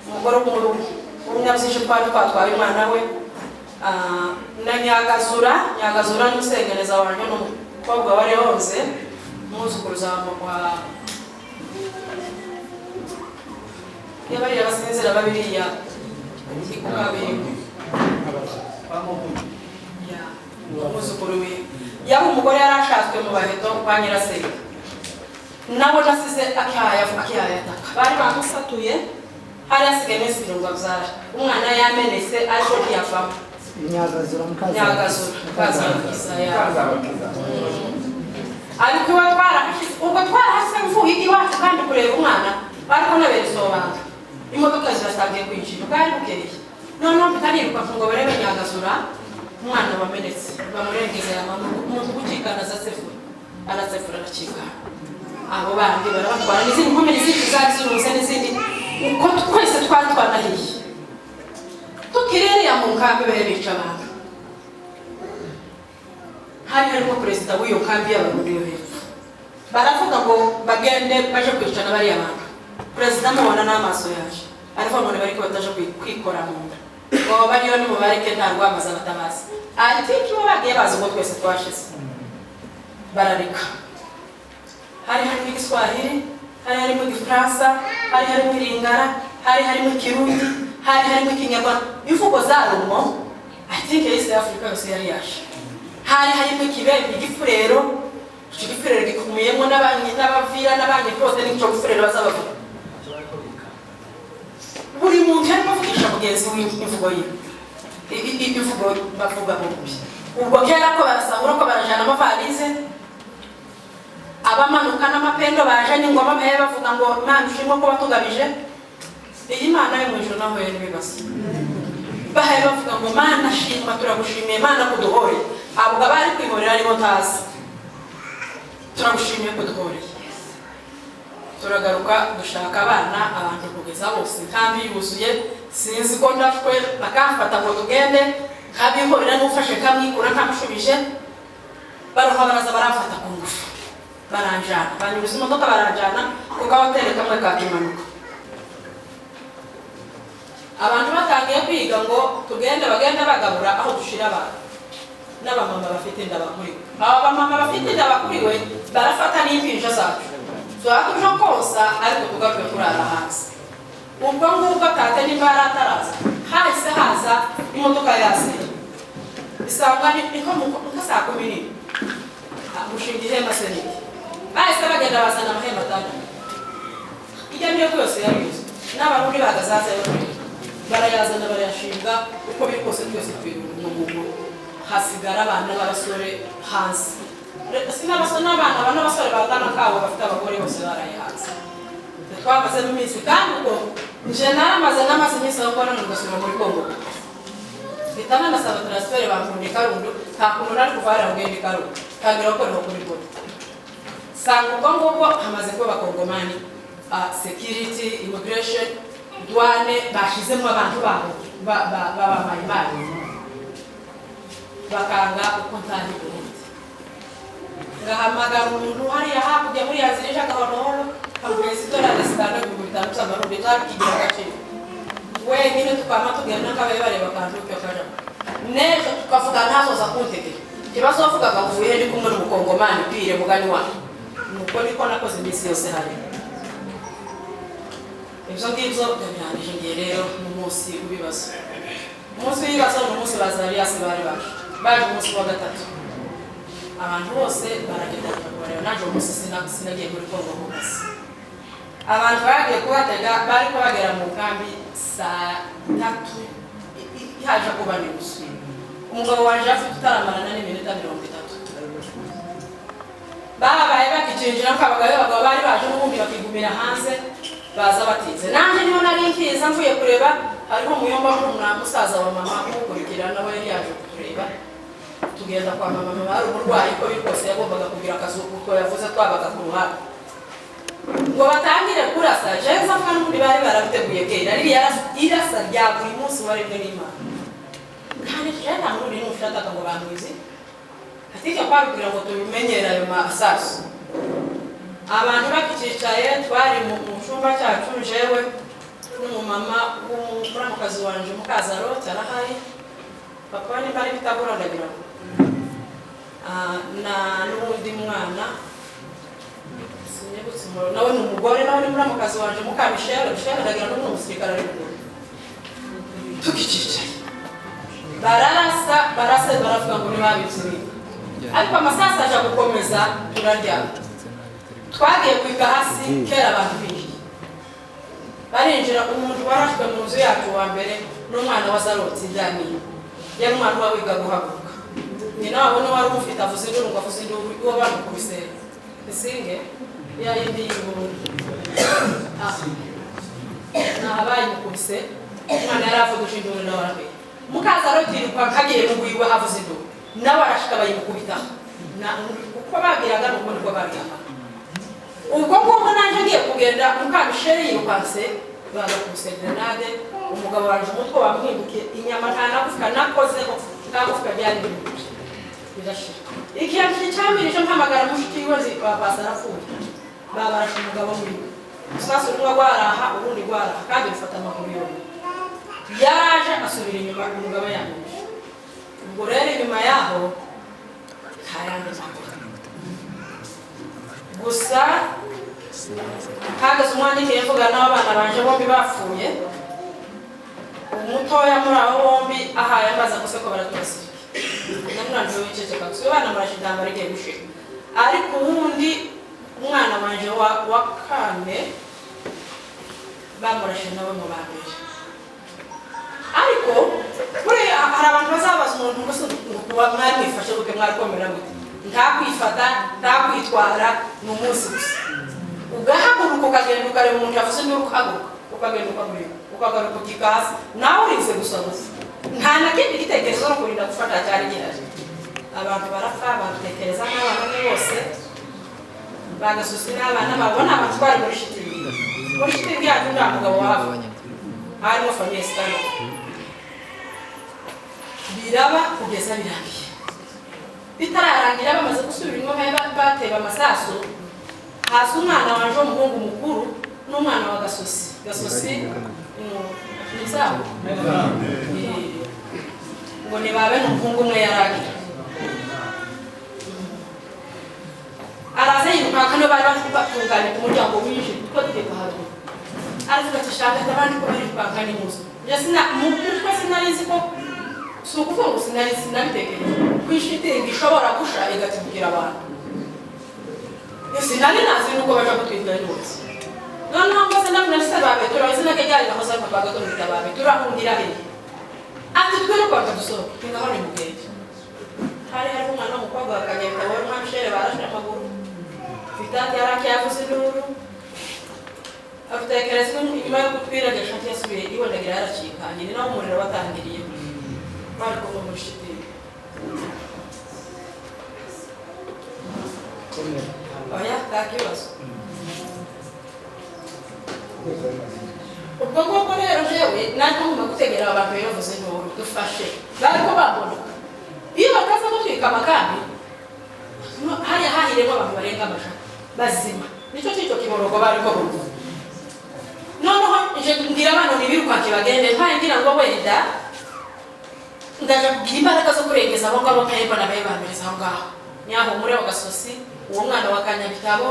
umugore w'umunyabyinshi twari twatwaye umwana we na Nyagazura. Nyagazura n'umusengereza wanjye, n'umukobwa wa Leonze, umwuzukuruza wa iyo bariya basinzira babiriya ikukabiri, umwuzukuru we yaba umugore yari ashatswe mu Baheto kwa nyirasenge, nabo nasize akihaya akihayataka. Bari bamusatuye, hari hasigaye iminsi 70 abyara. Umwana yamenetse ariko ntiyavamo. Nyagazura. Nyagazura Mukazabakiza ya ariko iwe twarahashize, ubwo twarahashize mvuye iwacu kandi kureba umwana, ariko nabera imodoka ziratangiye kwinjira, bwari bukeye. Noneho mpita niruka ngo barebe Nyagazura, umwana wamenetse, bamurengeza ya mama. Umuntu gukikana azasefura, arasefura, arakikana. Abo bandi barabatwara n'izindi nkomere zindi zari zirunze n'izindi, uko twese twari twanahiye tukirereye mu nkambi. Bahe bica abantu, hari harimo perezida w'iyo nkambi y'Abarundi yo hepfo. Baravuga ngo bagende baje kwicana bariya bantu. Perezida amubona n'amaso yaje, aravuga ngo nibareke bataje kwikora mu nda, ngo bariyo nimubareke, nta rwamaza batabazi. I think bo bagiye bazi ngo twese twashize, barareka. Hari harimo Igiswahili, hari harimo Igifaransa, hari harimo Iringara, hari harimo Ikirundi, hari harimo Ikinyarwanda, imvugo zarumwo. I think East Africa yose yari yaje. Hari harimo Ikibembe, Igifurero. Icyo Gifurero gikumiyemo n'Abavira n'Abanye bose, n'icyo Gifurero bazabavuga. Buri muntu yarimo avugisha mugenzi we imvugo ye, imvugo bavuga bombi. Ubwo kera ko barasahura, ko barajana amavalize, abamanuka n'amapendo baje n'ingoma, bahe bavuga ngo Imana ishimwe ko batugabije. Iyi Mana yo mu ijuru nahuye n'ibibazo. Bahaye bavuga ngo Mana shimwa, turagushimiye Mana kuduhore. Abo bari kwihorera aribo ntazi. Turagushimiye kuduhoreye. Turagaruka dushaka abana, abantu kugeza bose inkambi yuzuye. Sinzi ko ndashwe, bakamfata ngo tugende, nkabihorera, n'ufashe kamwikura nkamushubije. Baruha baraza baramfata ku ngufu, baranjana, banyuza imodoka, baranjana ku gahoteli kamwe ka Kimanuka. Abantu batangiye kwiga ngo tugende, bagende bagabura aho dushira abantu n'abamama bafite inda bakuriwe. Aba bamama bafite inda bakuriwe barafata n'impinja zacu, tuba tuje konsa, ariko tugaruke kurara hanze. Ubwo ngubwo tate nimba yari ataraza, hahise haza imodoka yaseye isanga niko nka saa 11 gushinga ihema seniki. Bahise bagenda bazana amahema 6, ijya niyo yose yari yuzuye n'Abarundi bagazaza yo barayazana, barayashinga. Uko biri kose twese twirungu, hasigara abana b'abasore hanze. Sinabasore n'abana n'abasore bangana kabo bafite abagore bose baraye hanze. Twamazemo iminsi, kandi ubwo nje naramaze namaze iminsi aho mbona ngasubira muri Kongo, mpita nanasaba transfert, bankunda i Karundu. Nta kuntu nari kuva hariya ngenda i Karundu, tangira gukorera kuri boda. Sanga ubwo ngubwo hamaze kuba Abakongomani, security, immigration, douane, bashizemo abantu babo b'Abamayimari, bakanga uko ntahi Burundi. Ngahamagara umuntu hariya hakurya muri ya nzira ija Tutakigira agaciro wenyine, tukama tugenda nk'abaye bareba akantu k'icyo kajamo n'ejo tukavuga ntazoza kuntegera. Ikibazo wavugaga uvuye ndi kumwe n'umukongomani pire mugani wawe, nuko niko nakoze iminsi yose. Hari ibyo ngibyo ndabirangije. Ngiye rero mu munsi w'ibibazo. Umunsi w'ibibazo ni umunsi ba Zariyasi bari baje umunsi wa gatatu. Abantu bose baragenda kubareba. Naje uwo munsi sinagiye muri Kongo ku kazi. Abantu bagiye kubatega, bari kubagera mu nkambi saa 3 haje kuba n'inusu. Umugabo wanje afite utaramarana n'iminota 30 babaye bakicinjira ko abagabo bari baje n'ubundi bakigumira hanze, baza batinze. Nanjye niho nari nkiza mvuye kureba. Hariho umuyomba murumuna musaza wa mama umukurikira, nawe yari yaje kutureba. Tugenda kwa mama. Mama ari umurwayi, ko biri kose yagombaga kugira akazi kuko yavuze twabaga ku ruhande ngo batangire kurasa. Jewe mvuga n'ubundi bari barabiteguye kera, ririya irasa rya buri munsi waremwe n'Imana. Kandi jewe nta n'undi n'ushaka ngo bamwizi atike kwabibwira ngo tubimenyere ayo masasu. Abantu bakicaye, twari mu cyumba cyacu, jewe n'umumama w'umuramukazi wanje Mukazaro arahari, papa we nimba ari bitabura ndagira ngo na n'uwundi mwana sinyibutse umuro, nawe ni umugore, nawe ni muramukazi wanje Mukamishele. Mishele ndagira n'ubu ni umusirikare ari ruguru. Tukicaye bararasa, barasa, baravuga ngo ntibabibye, ariko amasasu aja gukomeza turaryama. Twagiye kwiga hasi kera abantu binjiye barinjira. Umuntu warashwe mu nzu yacu wa mbere n'umwana wa Zarotsi Dani, yari umwana uba wiga guhaguruka. Nyina wabo niwe wari umufite, avuza induru ngo avuze induru uwo bamukubise isinge ya yindi y'ubururu. Aha bayimukubise, umwana yari avugije induru, nawe arakwiye. Mukazaroti yiruka kagiye mu gwiwe, avuze induru, nawe arashika bayimukubitaho. Uko bagiraga nuko niko babiraga. Ubwo ngubwo nanjye ngiye kugenda, Mukamisheri yirukanse, bagakubise grenade. Umugabo wanje umutwe wamwimbukiye inyama, nta nagufwa nakozeho, nta gufwa ryari rimwe birashira. Ikintu cyamirije mpamagara mushiki wiwe nzi bapasa arapfuye, babarashe umugabo wiwe usasu rumwe rwaraha urundi rwaraha, kandi bifata amaguru yombi. Yaraje asubira inyuma, umugabo yamwishe. Ubwo rero inyuma yaho nta yandi makuru. Gusa hageze umwanya igihe mvuga n'abana banje bombi bapfuye. Umutoya muri abo bombi ahaye amazi gusa ko baraturasirike, namwana wiceceka gusa iyo bana murashe intambara igiye gushira. Ariko uwundi umwana wanje wa kane bamurashe nawe mu ba mbere. Ariko buriya hari abantu bazabaza umuntu ngo se ngo mwari mwifashe gute, mwari komera gute? Nta kwifata, nta kwitwara, ni umunsi gusa ugahaguruka ukagenda ukareba umuntu yavuze induru, ukahaguruka ukagenda ukamureba, ukagaruka ukika hasi, nawe urinze gusa gusa, nta na kindi gitekerezo no kurinda gufata cyari gihari. Abantu barapfa batekereza n'abana be bose bagasusi n'abana babona abantu twari muri shitingi. Muri shitingi yacu nta mugabo wahava, harimo famille zitandukanye. Biraba kugeza birangiye. Bitararangira bamaze gusubira inyuma bateba amasasu hasi. Umwana wanje w'umuhungu mukuru n'umwana wa Gasosi, Gasosi ni zabo ngo nibabe n'umuhungu umwe yaragira araza yirukanka, niyo bari batunganye ku muryango winjira two tugiye kuharura. Aravuga ati shaka abandi ko barirukanka ni muzo. Njye sina mu mutwe sinari nzi ko, si ukuvuga ngo sinari sinabitekereje ko ishitingi ishobora gusha igatibukira abantu. Sinari nazi nuko baja gutwika intoki. Noneho mbaze ndabona se babetura izina rye ryari nahoze ariko gato mwita babetura ahungira hehe? Ati twirukanka dusohoke ngaho ni mugende. Hari hariho umwana w'umukobwa wa Kanyeta wari umwamshere, barashe amaguru. Vitati yarake yavuze induru arutekereza inyuma yo kutwiragisha ati yasubiye iwe ndagira yaracikanye, ni naho umuriro watangiriye bari kumwe muri shitingi. Oya, nta kibazo. Ubwo ngubwo rero jewe nanjye ngomba gutegera abantu bavuze induru dufashe bariko babona iyo bataza gutwika amakambi hariya hahiremo abantu barenga amajana bazima. Nicyo cyo kiborogo bariko bumva. Noneho Nje mbwira abantu ntibirukanke bagende, mpaye ngira ngo wenda ndaja kugira imbaraga zo kurengeza abo ngabo, nkahemba nabaye bampereza aho ngaho nyaho muri ako gasosi, uwo mwana wa Kanyabitabo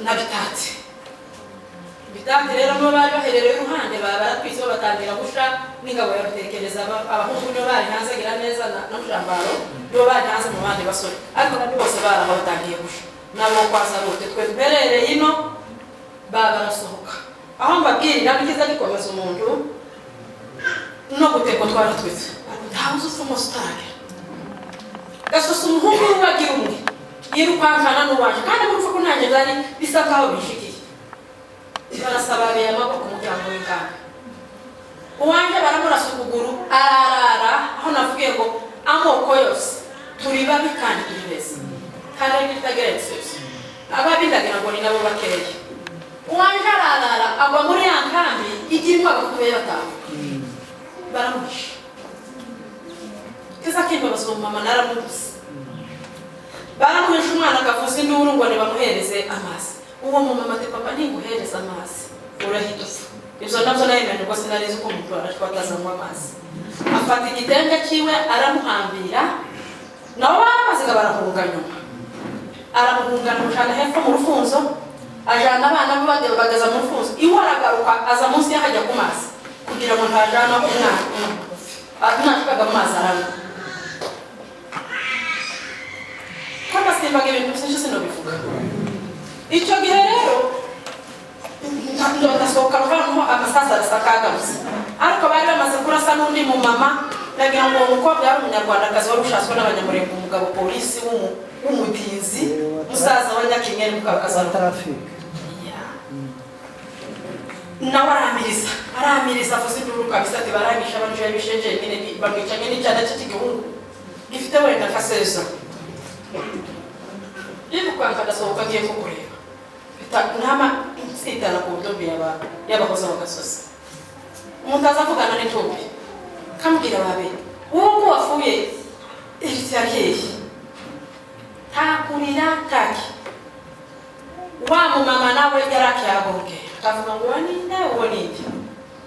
na Bitati. Bitati rero nibo bari baherereye iruhande, baba baratwitse, batangira gusha n'ingabo ya Rutekereza. Abahungu nibo bari hanze, gira neza na Mujambaro nibo bari hanze mu bandi basore, ariko nabo bose bari aho batangiye gusha nabo kwa Zarute. Twe duherereye ino baba barasohoka aho mbabwirira bikiza gikomeza umuntu no gutekwa twaratwitse, ntawe uzi umunsi utaragera gasosa. Umuhungu we agira umwe yirukankana n'uwaje, kandi murumva ko nanjye byari bisa nkaho bishikiye. Barasaba amaboko umuryango w'inganda uwanjye, baramurasa ukuguru ararara aho. Navugiye ngo amoko yose turi babi kandi turi beza, kandi ariko itagira exception, ababi ndagira ngo ni nabo bakeya. Uwanjye ararara agwa muri ya nkambi igira imwaka kubera batanu baramuhisha. Kiza kimbabaza, uwo mama naramubuze. Baramuhisha, umwana akavuza induru ngo nibamuhereze amazi. Uwo mumama ati: "Papa, ninguhereza amazi urahita upfa." Ibyo nabyo nayemeje ubwo sinari ko umuntu arashwa atazanywa amazi. Afata igitenge cyiwe aramuhambira, nabo baramaze barahunga. Nyuma aramuhungana, amujana hepfo mu rufunzo, ajana abana be, bageza mu rufunzo iwe, aragaruka aza munsi y'ahajya ku mazi kugira ngo ntajana umwana. Umwana ashikaga mu mazi aranywa. Ko nasimbaga ibintu byinshi sinobivuga. Icyo gihe rero ndasohoka mvanaho amasasu arasa kagarutse, ariko bari bamaze kurasa n'undi mu mama. Nagira ngo uwo mukobwa yari umunyarwandakazi wari ushatswe n'Abanyamurenge, umugabo polisi w'umutinzi, musaza wa Nyakinyeri mukakazaruka. Traffic. Nawe aramiriza, aramiriza, avuza induru kabisa ati barangisha banjye bisheje nyine, bamwicanye n'icyana cye cy'igihungu gifite wenda nka seza. Yirukanka agasohoka agiye kukureba ntama nsitara ku ntumbi y'abahoza mu gasozi. Umuntu aza avugana n'intumbi, kambwira babe wowe ko wapfuye iriti yari hehe? Ntakurira taki. Wa mumama nawe yari akihagongera, akavuga ngo uwo ninde, uwo ninde?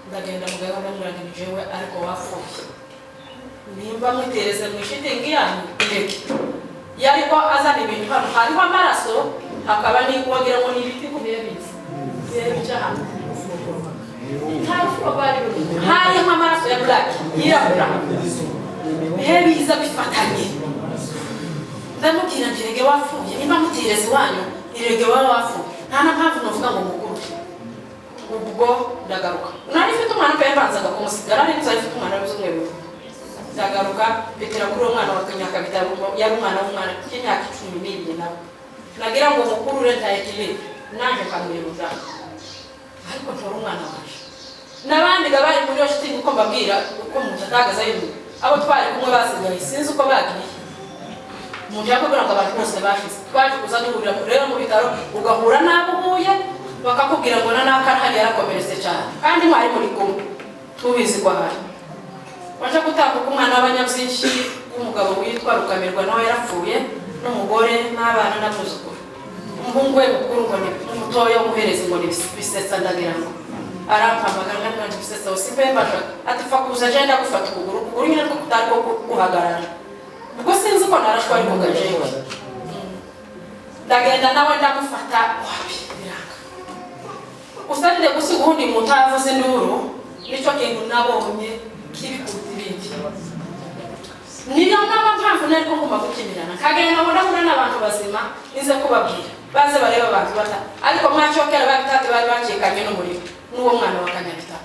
Ndagenda muganga, ndamubwira ngo ni jewe, ariko wapfuye nimba mwitereze mu ishitingi yanyu ireke. Yariko azana ibintu hano, hariho amaraso, hakaba ni wagira ngo ni ibiti kubiye bizi biye bica hano. Nta rufuro rwari rurimo, harimo amaraso ya black yirabura, bihe biza bifatanye. Ndamubwira nti rege wapfuye, nimba mutireze iwanyu irege waba wapfuye, nta na mpamvu novuga ngo mukuru. Ubwo ndagaruka, nari mfite umwana pe, mbanzaga kumusigara, nari nzi mfite umwana w'ibyumweru. Ndagaruka mbitira kuri uwo mwana wa Kanyakabitabo, yari umwana w'umwana cy'imyaka 12 nawe. Nagira ngo mukurure ntaye kibi nanjye nkamwibuza, ariko ntora umwana waje n'abandi bari muri iyo shitingi. Uko mbabwira uko umuntu atagaza yimwe, abo twari kumwe basigaye sinzi uko bagiye. Umuntu yakubwira ngo abantu bose bashize. Twaje kuza duhurira rero mu bitaro, ugahura n'abo uhuye bakakubwira ngo na naka ntari yarakomeretse cyane, kandi mwari muri kumwe tubizi ko ahari. Waje gutambuka umwana w'abanyabyinshi w'umugabo witwa Rukamirwa, nawe yarapfuye n'umugore n'abana n'abuzukuru. Umuhungu we mukuru ngo ni umutoya w'umuherezi ngo ni Bisetsa. Ndagira ngo arampamagara, ndamubwira nti: "Bisetsa, usimbembaje." Ati: "Fa kuza je ndagufata ukuguru." Ukuguru nyine two kutari ko guhagarara, ubwo sinzi ko narashwe ariko gajewe. Ndagenda nawe ndamufata, wapi, biranga. Usarire gusiga uwundi muntu avuze induru, nicyo kintu nabonye kibi kuruta ibindi. Niyo naba mpamvu nari ko ngomba gukimirana, nkagenda ngo ndahura n'abantu bazima, nize kubabwira baze barebe abantu bata, ariko mwacyokera babitate bari bacikanye n'umuriro n'uwo mwana wa Kanyabitabo.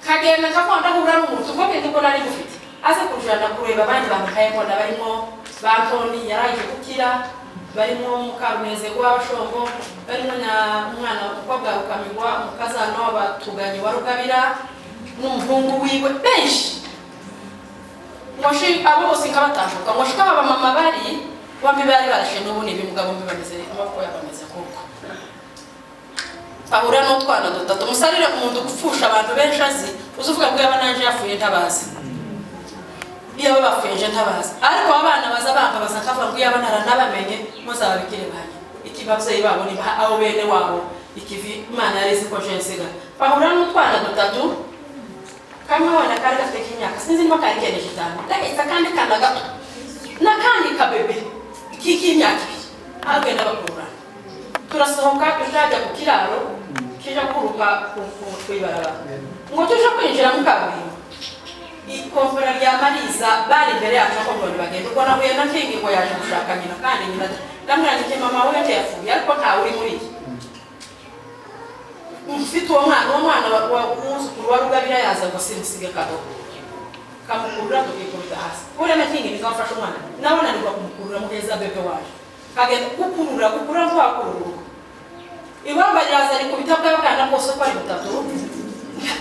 Nkagenda nkavuga ndahura n'umuntu ubwo bintu ko nari mufite aze kujana kureba abandi bantu nkayembona, barimo ba Ntoni yarangije gukira, barimo Mukarumeze w'Abashongo, barimo na umwana umukobwa Rukamigwa, umukazana w'abatuganyi wa Rugabira n'umuhungu wiwe, benshi. Ngoshi abo bose nkabatambuka, ngoshika aba mama bari bombi bari barashe n'ubu ni ibimuga, bombi bameze amaboko yabo ameze kuko ahura n'utwana dutatu. Musarire umuntu gupfusha abantu benshi azi uzuvuga ngo yaba nanje yapfuye ntabazi, iyo bapfuye nje ntabazi, ariko abana baza bambabaza nkavuga ngo iyaba naranabamenye muzababikire banyu iki babyeyi babo ni abo bene wabo. Ikivi Imana yari izi ko je nsiga bahura n'utwana dutatu, kamwe wenda kari gafite k'imyaka sinzi niba kari kendeje 5, gahetse akandi kana gato n'akandi kabebe k'imyaka 2, agenda bakurura. Turasohoka tujajya ku kiraro kija kuruka ku ibarabara ngo tuje kwinjira mu kaburimbo, ikompora rya Mariza bari imbere yacu ko ngo bagenda. Ubwo nahuye na Kingi ngo yaje gushaka nyina, kandi nyina ndamwira mama we yapfuye ariko ntawe uri muri iki mfite uwo mwana, uwo mwana wa umwuzukuru wa Rugabira yaza ngo simusige kadogo kamukurura tukikubita hasi. Uriya na Kingi niko afashe umwana nawe ananirwa kumukurura muheza bebe waje kagenda gukurura gukurura nk'uwakurura ibamba riraza rikubita bwa bwana bwose uko ari butatu,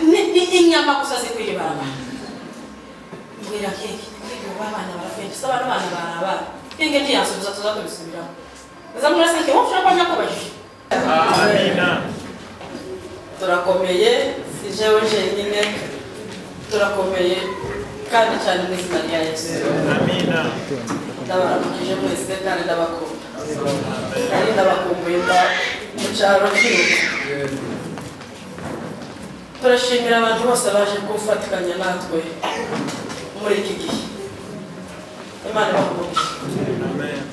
ni inyama gusa zikwibara. Mbwira Kingi Kingi ubu abana barapfuye gusa abana bana barabana. Kingi ntiyansubiza tuzatubisubiramo. Nza murasa Kingi wowe ushobora kuba nyakubajije. Amina. Turakomeye si jewe jenyine, turakomeye kandi cyane mu izina rya Yesu. Amina. Ndabaramukije mwese kandi ndabakunda. Kandi ndabakumbuye mba mu cyaro cy'iruka. Turashimira abantu bose baje gufatikanya natwe muri iki gihe. Imana ibahe umugisha.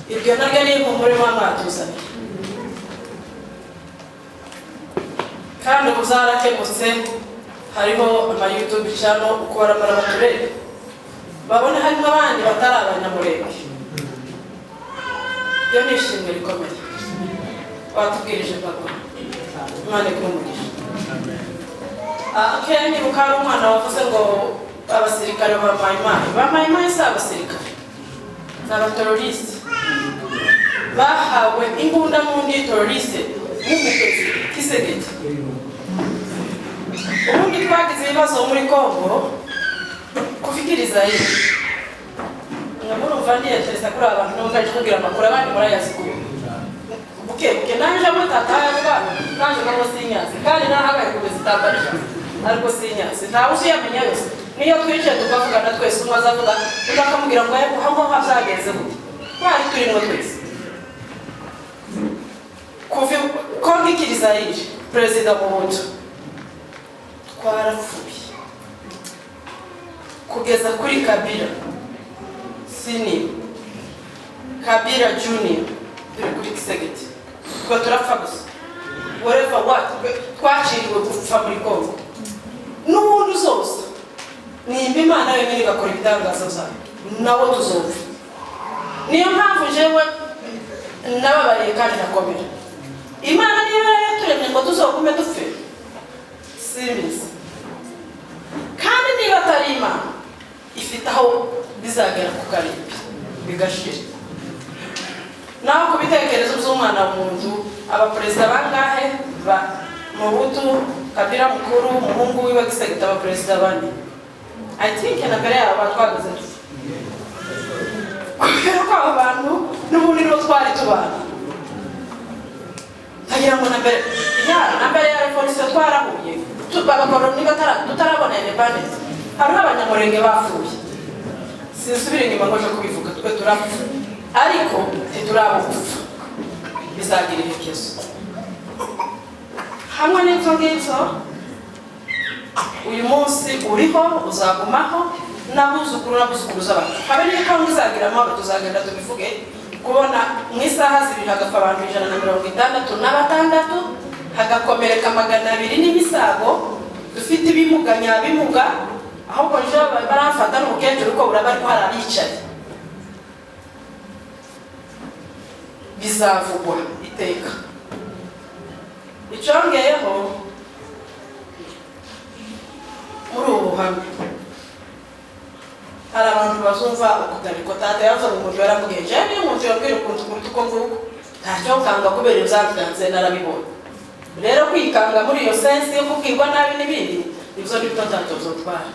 Iryo naryo ni ihumure muba mwatuzaniye. Kandi ubu zarakemutse, hariho ama YouTube channel uko baramara baturebe babone harimo abandi batari abanyamurenge. Iyo ni ishimwe rikomeye watubwirije papa, Imana iguhe umugisha. Kera nibuka hari umwana wavuze ngo abasirikare ba Mayimayi, ba Mayimayi si abasirikare, ni abateroriste bahawe imbunda n'undi teroriste w'umututsi Kisegeti. Ubundi twagize ibibazo muri Kongo kufikiriza hivi. Murumva ndiyeteresa kuri aba bantu n'umva kubwira amakuru abandi murayazi kubi. Buke buke nanje mutata y'abana nanje kamo sinyazi kandi nahagaye kugeza itambarisha ariko sinyazi ntawe uziyamenya yose. Niyo twicaye tukavugana twese umwe azavuga undi akamubwira ngo aho ngaho byageze gute, twari turimo twese. Kuva Kongo ikiriza iri perezida Mobutu twarapfuye kugeza kuri Kabila Senior, Kabila Junior, turi kuri Kisegeti twe turapfa gusa whatever what twaciriwe gupfa muri Kongo. N'ubundi uzoza nimba Imana yonyine igakora ibitangaza byayo nawe tuzopfa. Niyo mpamvu jewe nababariye kandi nakomera. Imana niba yaturemye ngo tuzogume dupfe simbizi, kandi niba atari Imana ifite aho bizagera ku karimbi bigashira. Naho ku bitekerezo by'umwana w'umuntu, abaperezida bangahe ba Mobutu, Kabila mukuru, umuhungu wiwe Kisegeti, abaperezida bane I think na mbere yabo batwagaze dupfa kubera ko abo bantu n'ubundi nibo twari tubana. Nkagira ngo na mbere ya revolution twarahuye abakoroni tutarabona independence, hariho abanyamurenge bapfuye. Sinsubira inyuma ngo nje kubivuga, twe turapfa ariko ntiturabupfa, bizagira iherezo. Hamwe n'ibyo ngibyo uyu munsi uriho uzagumaho n'abuzukuru n'abuzukuruza bacu habe n'iyo kongo izagira amahoro tuzagenda tubivuge. Kubona mu isaha zibiri hagapfa abantu 166 hagakomereka 200 n'imisago, dufite ibimuga nyabimuga, ahubwo nje baramfata n'umukecuru ko buraba ariko hari abicaye. Bizavugwa iteka. Icyongeyeho muri ubu buhamya hari abantu bazumva ukutariko tata yavuze ngo umuntu yaramubwiye jewe niyo umuntu yabwira ukuntu kuruta uko mvuga ntacyo nkanga kubera ibyanze narabibonye. Rero kwikanga muri iyo sensi yo kubwirwa nabi n'ibindi ibyo nibyo ntacyo byotwara.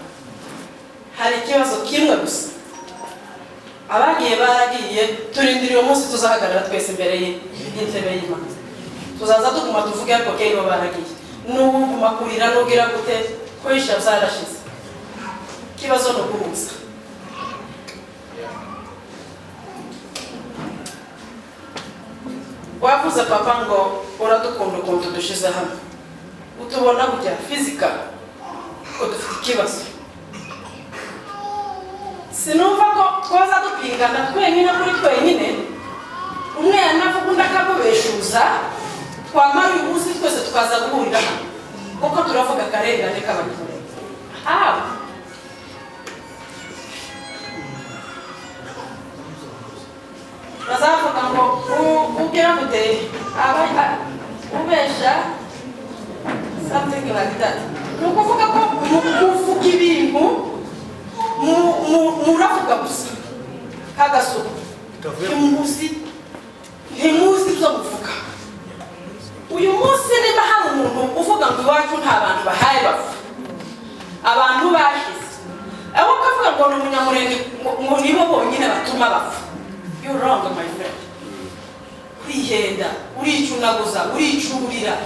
Hari ikibazo kimwe gusa, abagiye baragiye, turindiriye umunsi tuzahagarara twese imbere y'intebe y'Imana. Tuzaza tuguma tuvuge ariko kera baragiye, n'ubu guma kurira n'ubwira gute kwisha byarashize. Ikibazo ni ukuhuza. Wavuze papa ngo uradukunda ukuntu dushize hamwe, utubona gutya physical ko dufite ikibazo. Sinumva ko twoza dupingana twenyine kuri twenyine, umwe yanavuga undi akamubeshuza, twamara uyu munsi twese tukaza guhurira hano kuko turavuga akarengane k'abanyamurenge. Haba bazavuga ngo ugira gute ubesha something like that. Ni ukuvuga ko muvuga ibintu muravuga gusa kagasuku, ntimuzi ibyo muvuga. Uyu munsi niba hari umuntu uvuga ngo iwacu nta bantu bahaye bapfa, abantu bashize, abo ukavuga ngo ni umunyamurenge ngo nibo bonyine batuma bapfa, you wrong my friend. Urihenda, uricunaguza, uricurira,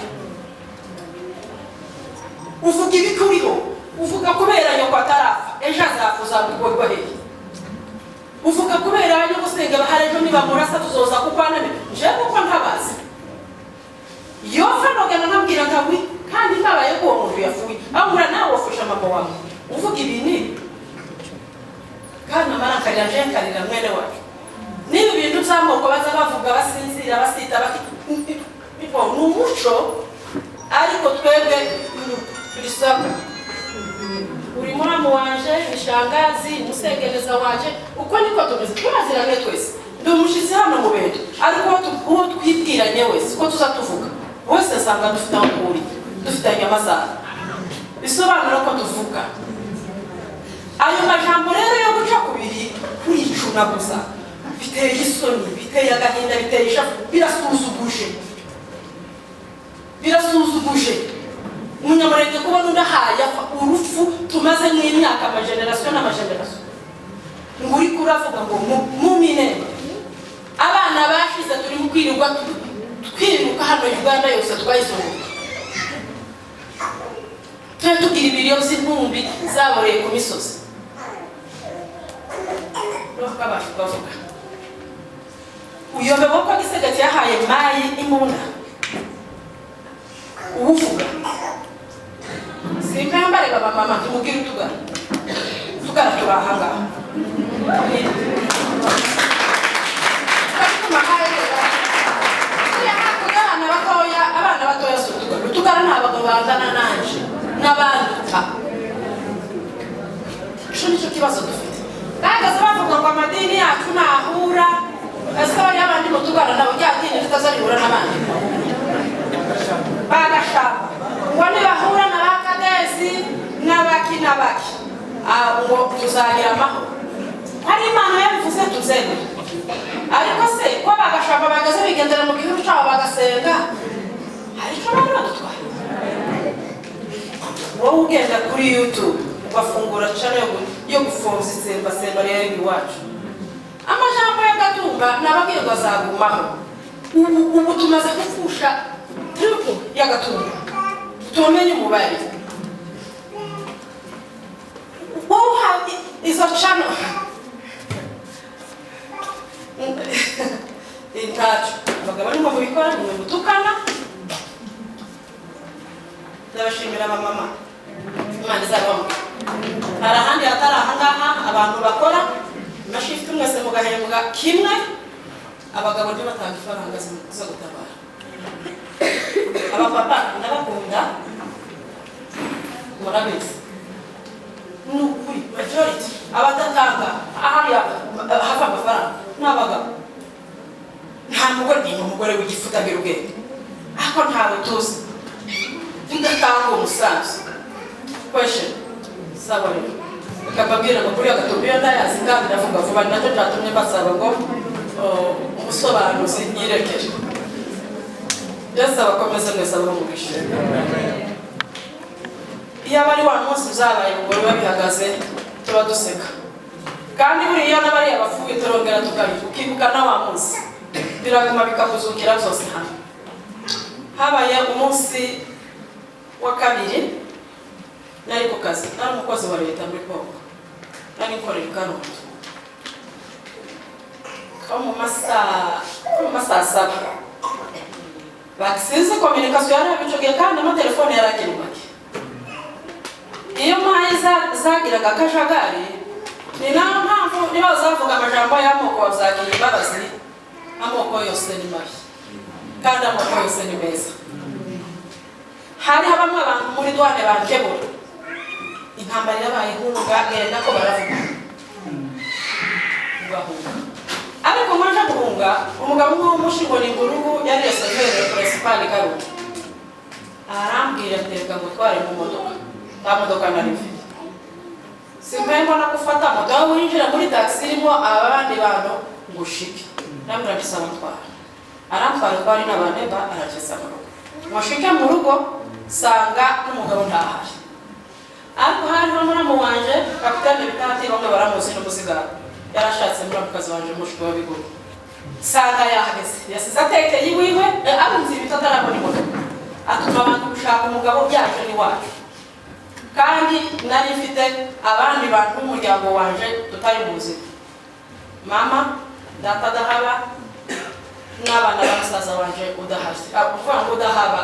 uvuga ibikuriho, uvuga kubera nyoko atarapfa ejo azapfa uzagurwa hehe, uvuga kubera yo gusenga bahari ejo nibamurasa tuzoza kukwanane nje kuko ntabazi yofa nogana nabwira nkawi kandi ntabaye ko uwo muntu yafuye ahura nawe wafusha mama wawe uvuga ibintu kandi amarankarira nje nkarira mwene wacu. Niba ibintu by'amoko baza bavuga basinzira basita ni umuco, ariko twebwe turisabwa. Uri muramu wanje, ishangazi, umusengereza wanje, uko niko tumeze turaziranye twese. Ndi umushyitsi hano mu bintu, ariko uwo twibwiranye wese uko tuza tuvuga wese asanga dufite aho duhuriye, dufitanye amasaha, bisobanura ko tuvuga. Ayo majambo rero yo guca kubiri kuricunaguza biteye isoni, biteye agahinda, biteye ishavu, birasuzuguje, birasuzuguje. Umunyamurenge kubona undi ahaye urupfu tumaze nk'imyaka amagenerasiyo n'amagenerasiyo, ngo uri kuravuga ngo mumine abana bashize turi mu kwirirwa twiruka hano Uganda yose twayizunguka, tujye tugira ibiryo by'intumbi zaboreye ku misozi. Bavuga uyobewe ko Gisegeti yahaye mayi imbunda uwuvuga simpambare baba mama tumubwire utugara tugara turahangaha abana batoya si utugara utugara ni abagabo bangana nanje n'abanduta. Ico nicyo kibazo dufite. Bahagaze bavuga ngo amadini yacu ntahura, ese bariya bandi mutugara nabo rya dini ritazarihura n'abandi bagashaka ngo nibahura na ba Kadezi n'abaki n'abaki ngo tuzagira amahoro. Hari Imana yabivuze tuzemera, ariko se ko bagashaka bagaze bigendera mu gihugu cyabo bagasenga, hari icyo bari badutwaye? Wowe ugenda kuri YouTube ugafungura channel yo gufunza itsembatsemba rero iwacu, amajambo y'agatumba nababwiye ngo azagumaho. Ubu tumaze gupfusha triple y'agatumba, tumenye umubare. Wowe uhawe izo channel ntacyo abagabo nimwe mubikora, nimwe mutukana. Ndabashimira abamama, Imana izabamo. Hari ahandi hatari ahangaha abantu bakora amashifuti mwese mugahembwa kimwe, abagabo ntibatanga ifaranga zo gutabara. Abapapa ndabakunda murabizi, ni ukuri majority abadatanga ahariya hava amafaranga ni abagabo. Nta mugore ni umugore w'igifu utagira ubwenge, ariko ntawe tuzi udatanga umusanzu. Question sawa rero akababwira ngo kuri agatumbi iyo ndayazi kandi ndavuga vuba, nacyo cyatumye mbasaba ngo umusobanuzi yirekere. Yesu abakomeze mwese abahe umugisha. Iyo abari wa munsi byabaye ngo biba bihagaze tuba duseka, kandi buriya n'abariya bapfuye turongera tukabibuka na wa munsi biraguma bikakuzukira byose. Hano habaye umunsi wa kabiri nari ku kazi, nari umukozi wa leta muri Kongo, nari nkorera i Karongi ko mu masaa 7 Sinzi communication yari abicogiye, kandi amatelefone yarakiri make. Iyo mpaye zagiraga akajagari. Ni nayo mpamvu niba bazavuga amajambo y'amoko, bazagira imbabazi. Amoko yose ni mabi kandi amoko yose ni meza. Hariho bamwe abantu muri douane bankebura, intambara irabaye, ihunga, genda ko baravuga ugahunga. Ariko mwaje guhunga, umugabo umwe w'umushingo ni ngurugu, yari receveur principal Karugu, arambwira ati: "Reka ngutware mu modoka." Nta modoka nari mfite. Simpamva mbona gufata moto, aho winjira muri taxi irimo abandi bantu ngo ushike. Ndambwira ati: "Saba ntwara." Arantwara, twari n'abaneba, arageza mu rugo. Mushike mu rugo, sanga n'umugabo ntahari, ariko hariho muramu wanje kapitani Bitati, bamwe baramuzi n'umuzigaro, yarashatse muramukazi wanje mushiki wa Biguru. Sanga yahageze, yasize atekeye iwiwe, arunze ibiti, atarabona imodoka, atuma abantu gushaka umugabo. Yaje n'iwacu, kandi nari mfite abandi bantu b'umuryango wanje tutari mu buzima, mama, data adahaba, n'abana ba musaza wanje udahari. Ukuvuga ngo udahaba,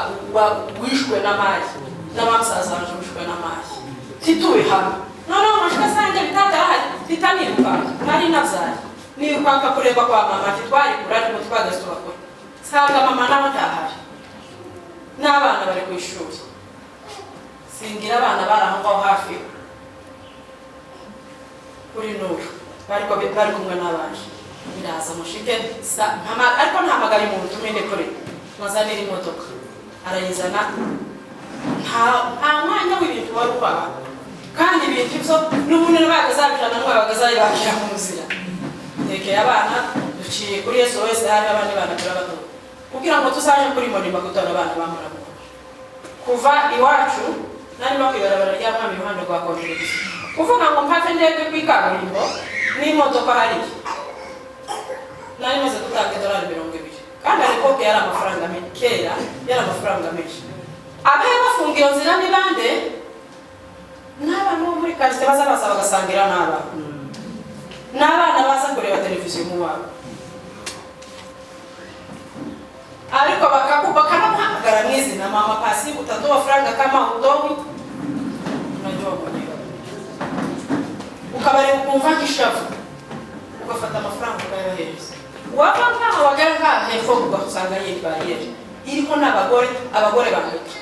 wishwe n'amayi, n'aba musaza wanje wishwe n'amayi, tituye hamwe. Noneho amashusho asange bitatarahari, titanirukanka, nari nabyaye, nirukanka kureba kwa mama. Titwari kure, ariko twageze tubakora, nsanga mama nawe ntahari n'abana bari ku ishuri. Singira abana bari aho ngaho hafi kuri Nuru, bari kumwe n'abanje. Ndaza mushike ariko ntahamagaye umuntu tumene kure mazanira imodoka, arayizana. Nta mwanya w'ibintu wari ubaha, kandi ibintu byo n'ubundi bagazabijana n'umwe bagazayibakira mu nzira. Tekeye abana, duciye kuri Yesu wese, hari abandi bana turabatora kugira ngo tuzaje kuri Monima gutora abana bamuramu. Kuva iwacu nari kwibarabara rya Mwami, iruhande rwa konjeregisi, kuvuga ngo mpave ndebe kuri kaburimbo n'imodoka hariya, nari maze gutanga idolari 20, kandi ariko yari amafaranga menshi kera, yari amafaranga menshi. Abahe bafunga iyo nzira ni bande? N'abantu bo muri karitsiye baza baza bagasangira n'abana, n'abana baza kureba televiziyo mu wabo, ariko bakanamuhamagara mu izina: "Mama Pasi, utatoa franga kama hutoi." Unajua mwenyewe, ukabareba ukumva nk'ishavu, ugafata amafaranga ukayahereza. Wava nkaho wagera nkaha hepfo, ugasanga iyi bariyeri iriho n'abagore, abagore banduta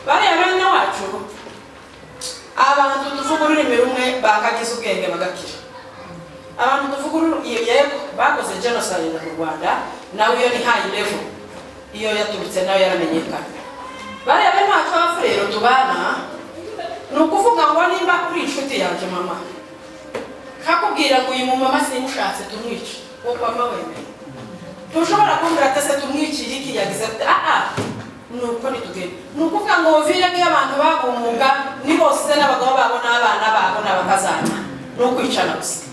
bariya bene wacu. Abantu tuvuga ururimi rumwe bakagize ubwenge bagakira. Abantu tuvuga ururimi, yego, bakoze genocide mu Rwanda, nawe iyo ni high level, iyo yaturutse nayo yaramenyekana. Bariya bene wacu b'Abafurero tubana, ni ukuvuga ngo nimba uri inshuti yanjye mama, kakubwira ngo uyu mumama simushatse, tumwice, wowe kwama wemeye. Ntushobora kumbwira ati: "Ese tumwicire iki? Yagize ati?" Aa, nuko nitugenda, ni ukuvuga ngo Uvira niyo abantu bagumuga ni bose, n'abagabo babo n'abana babo n'abakazana, ni ukwicana gusa.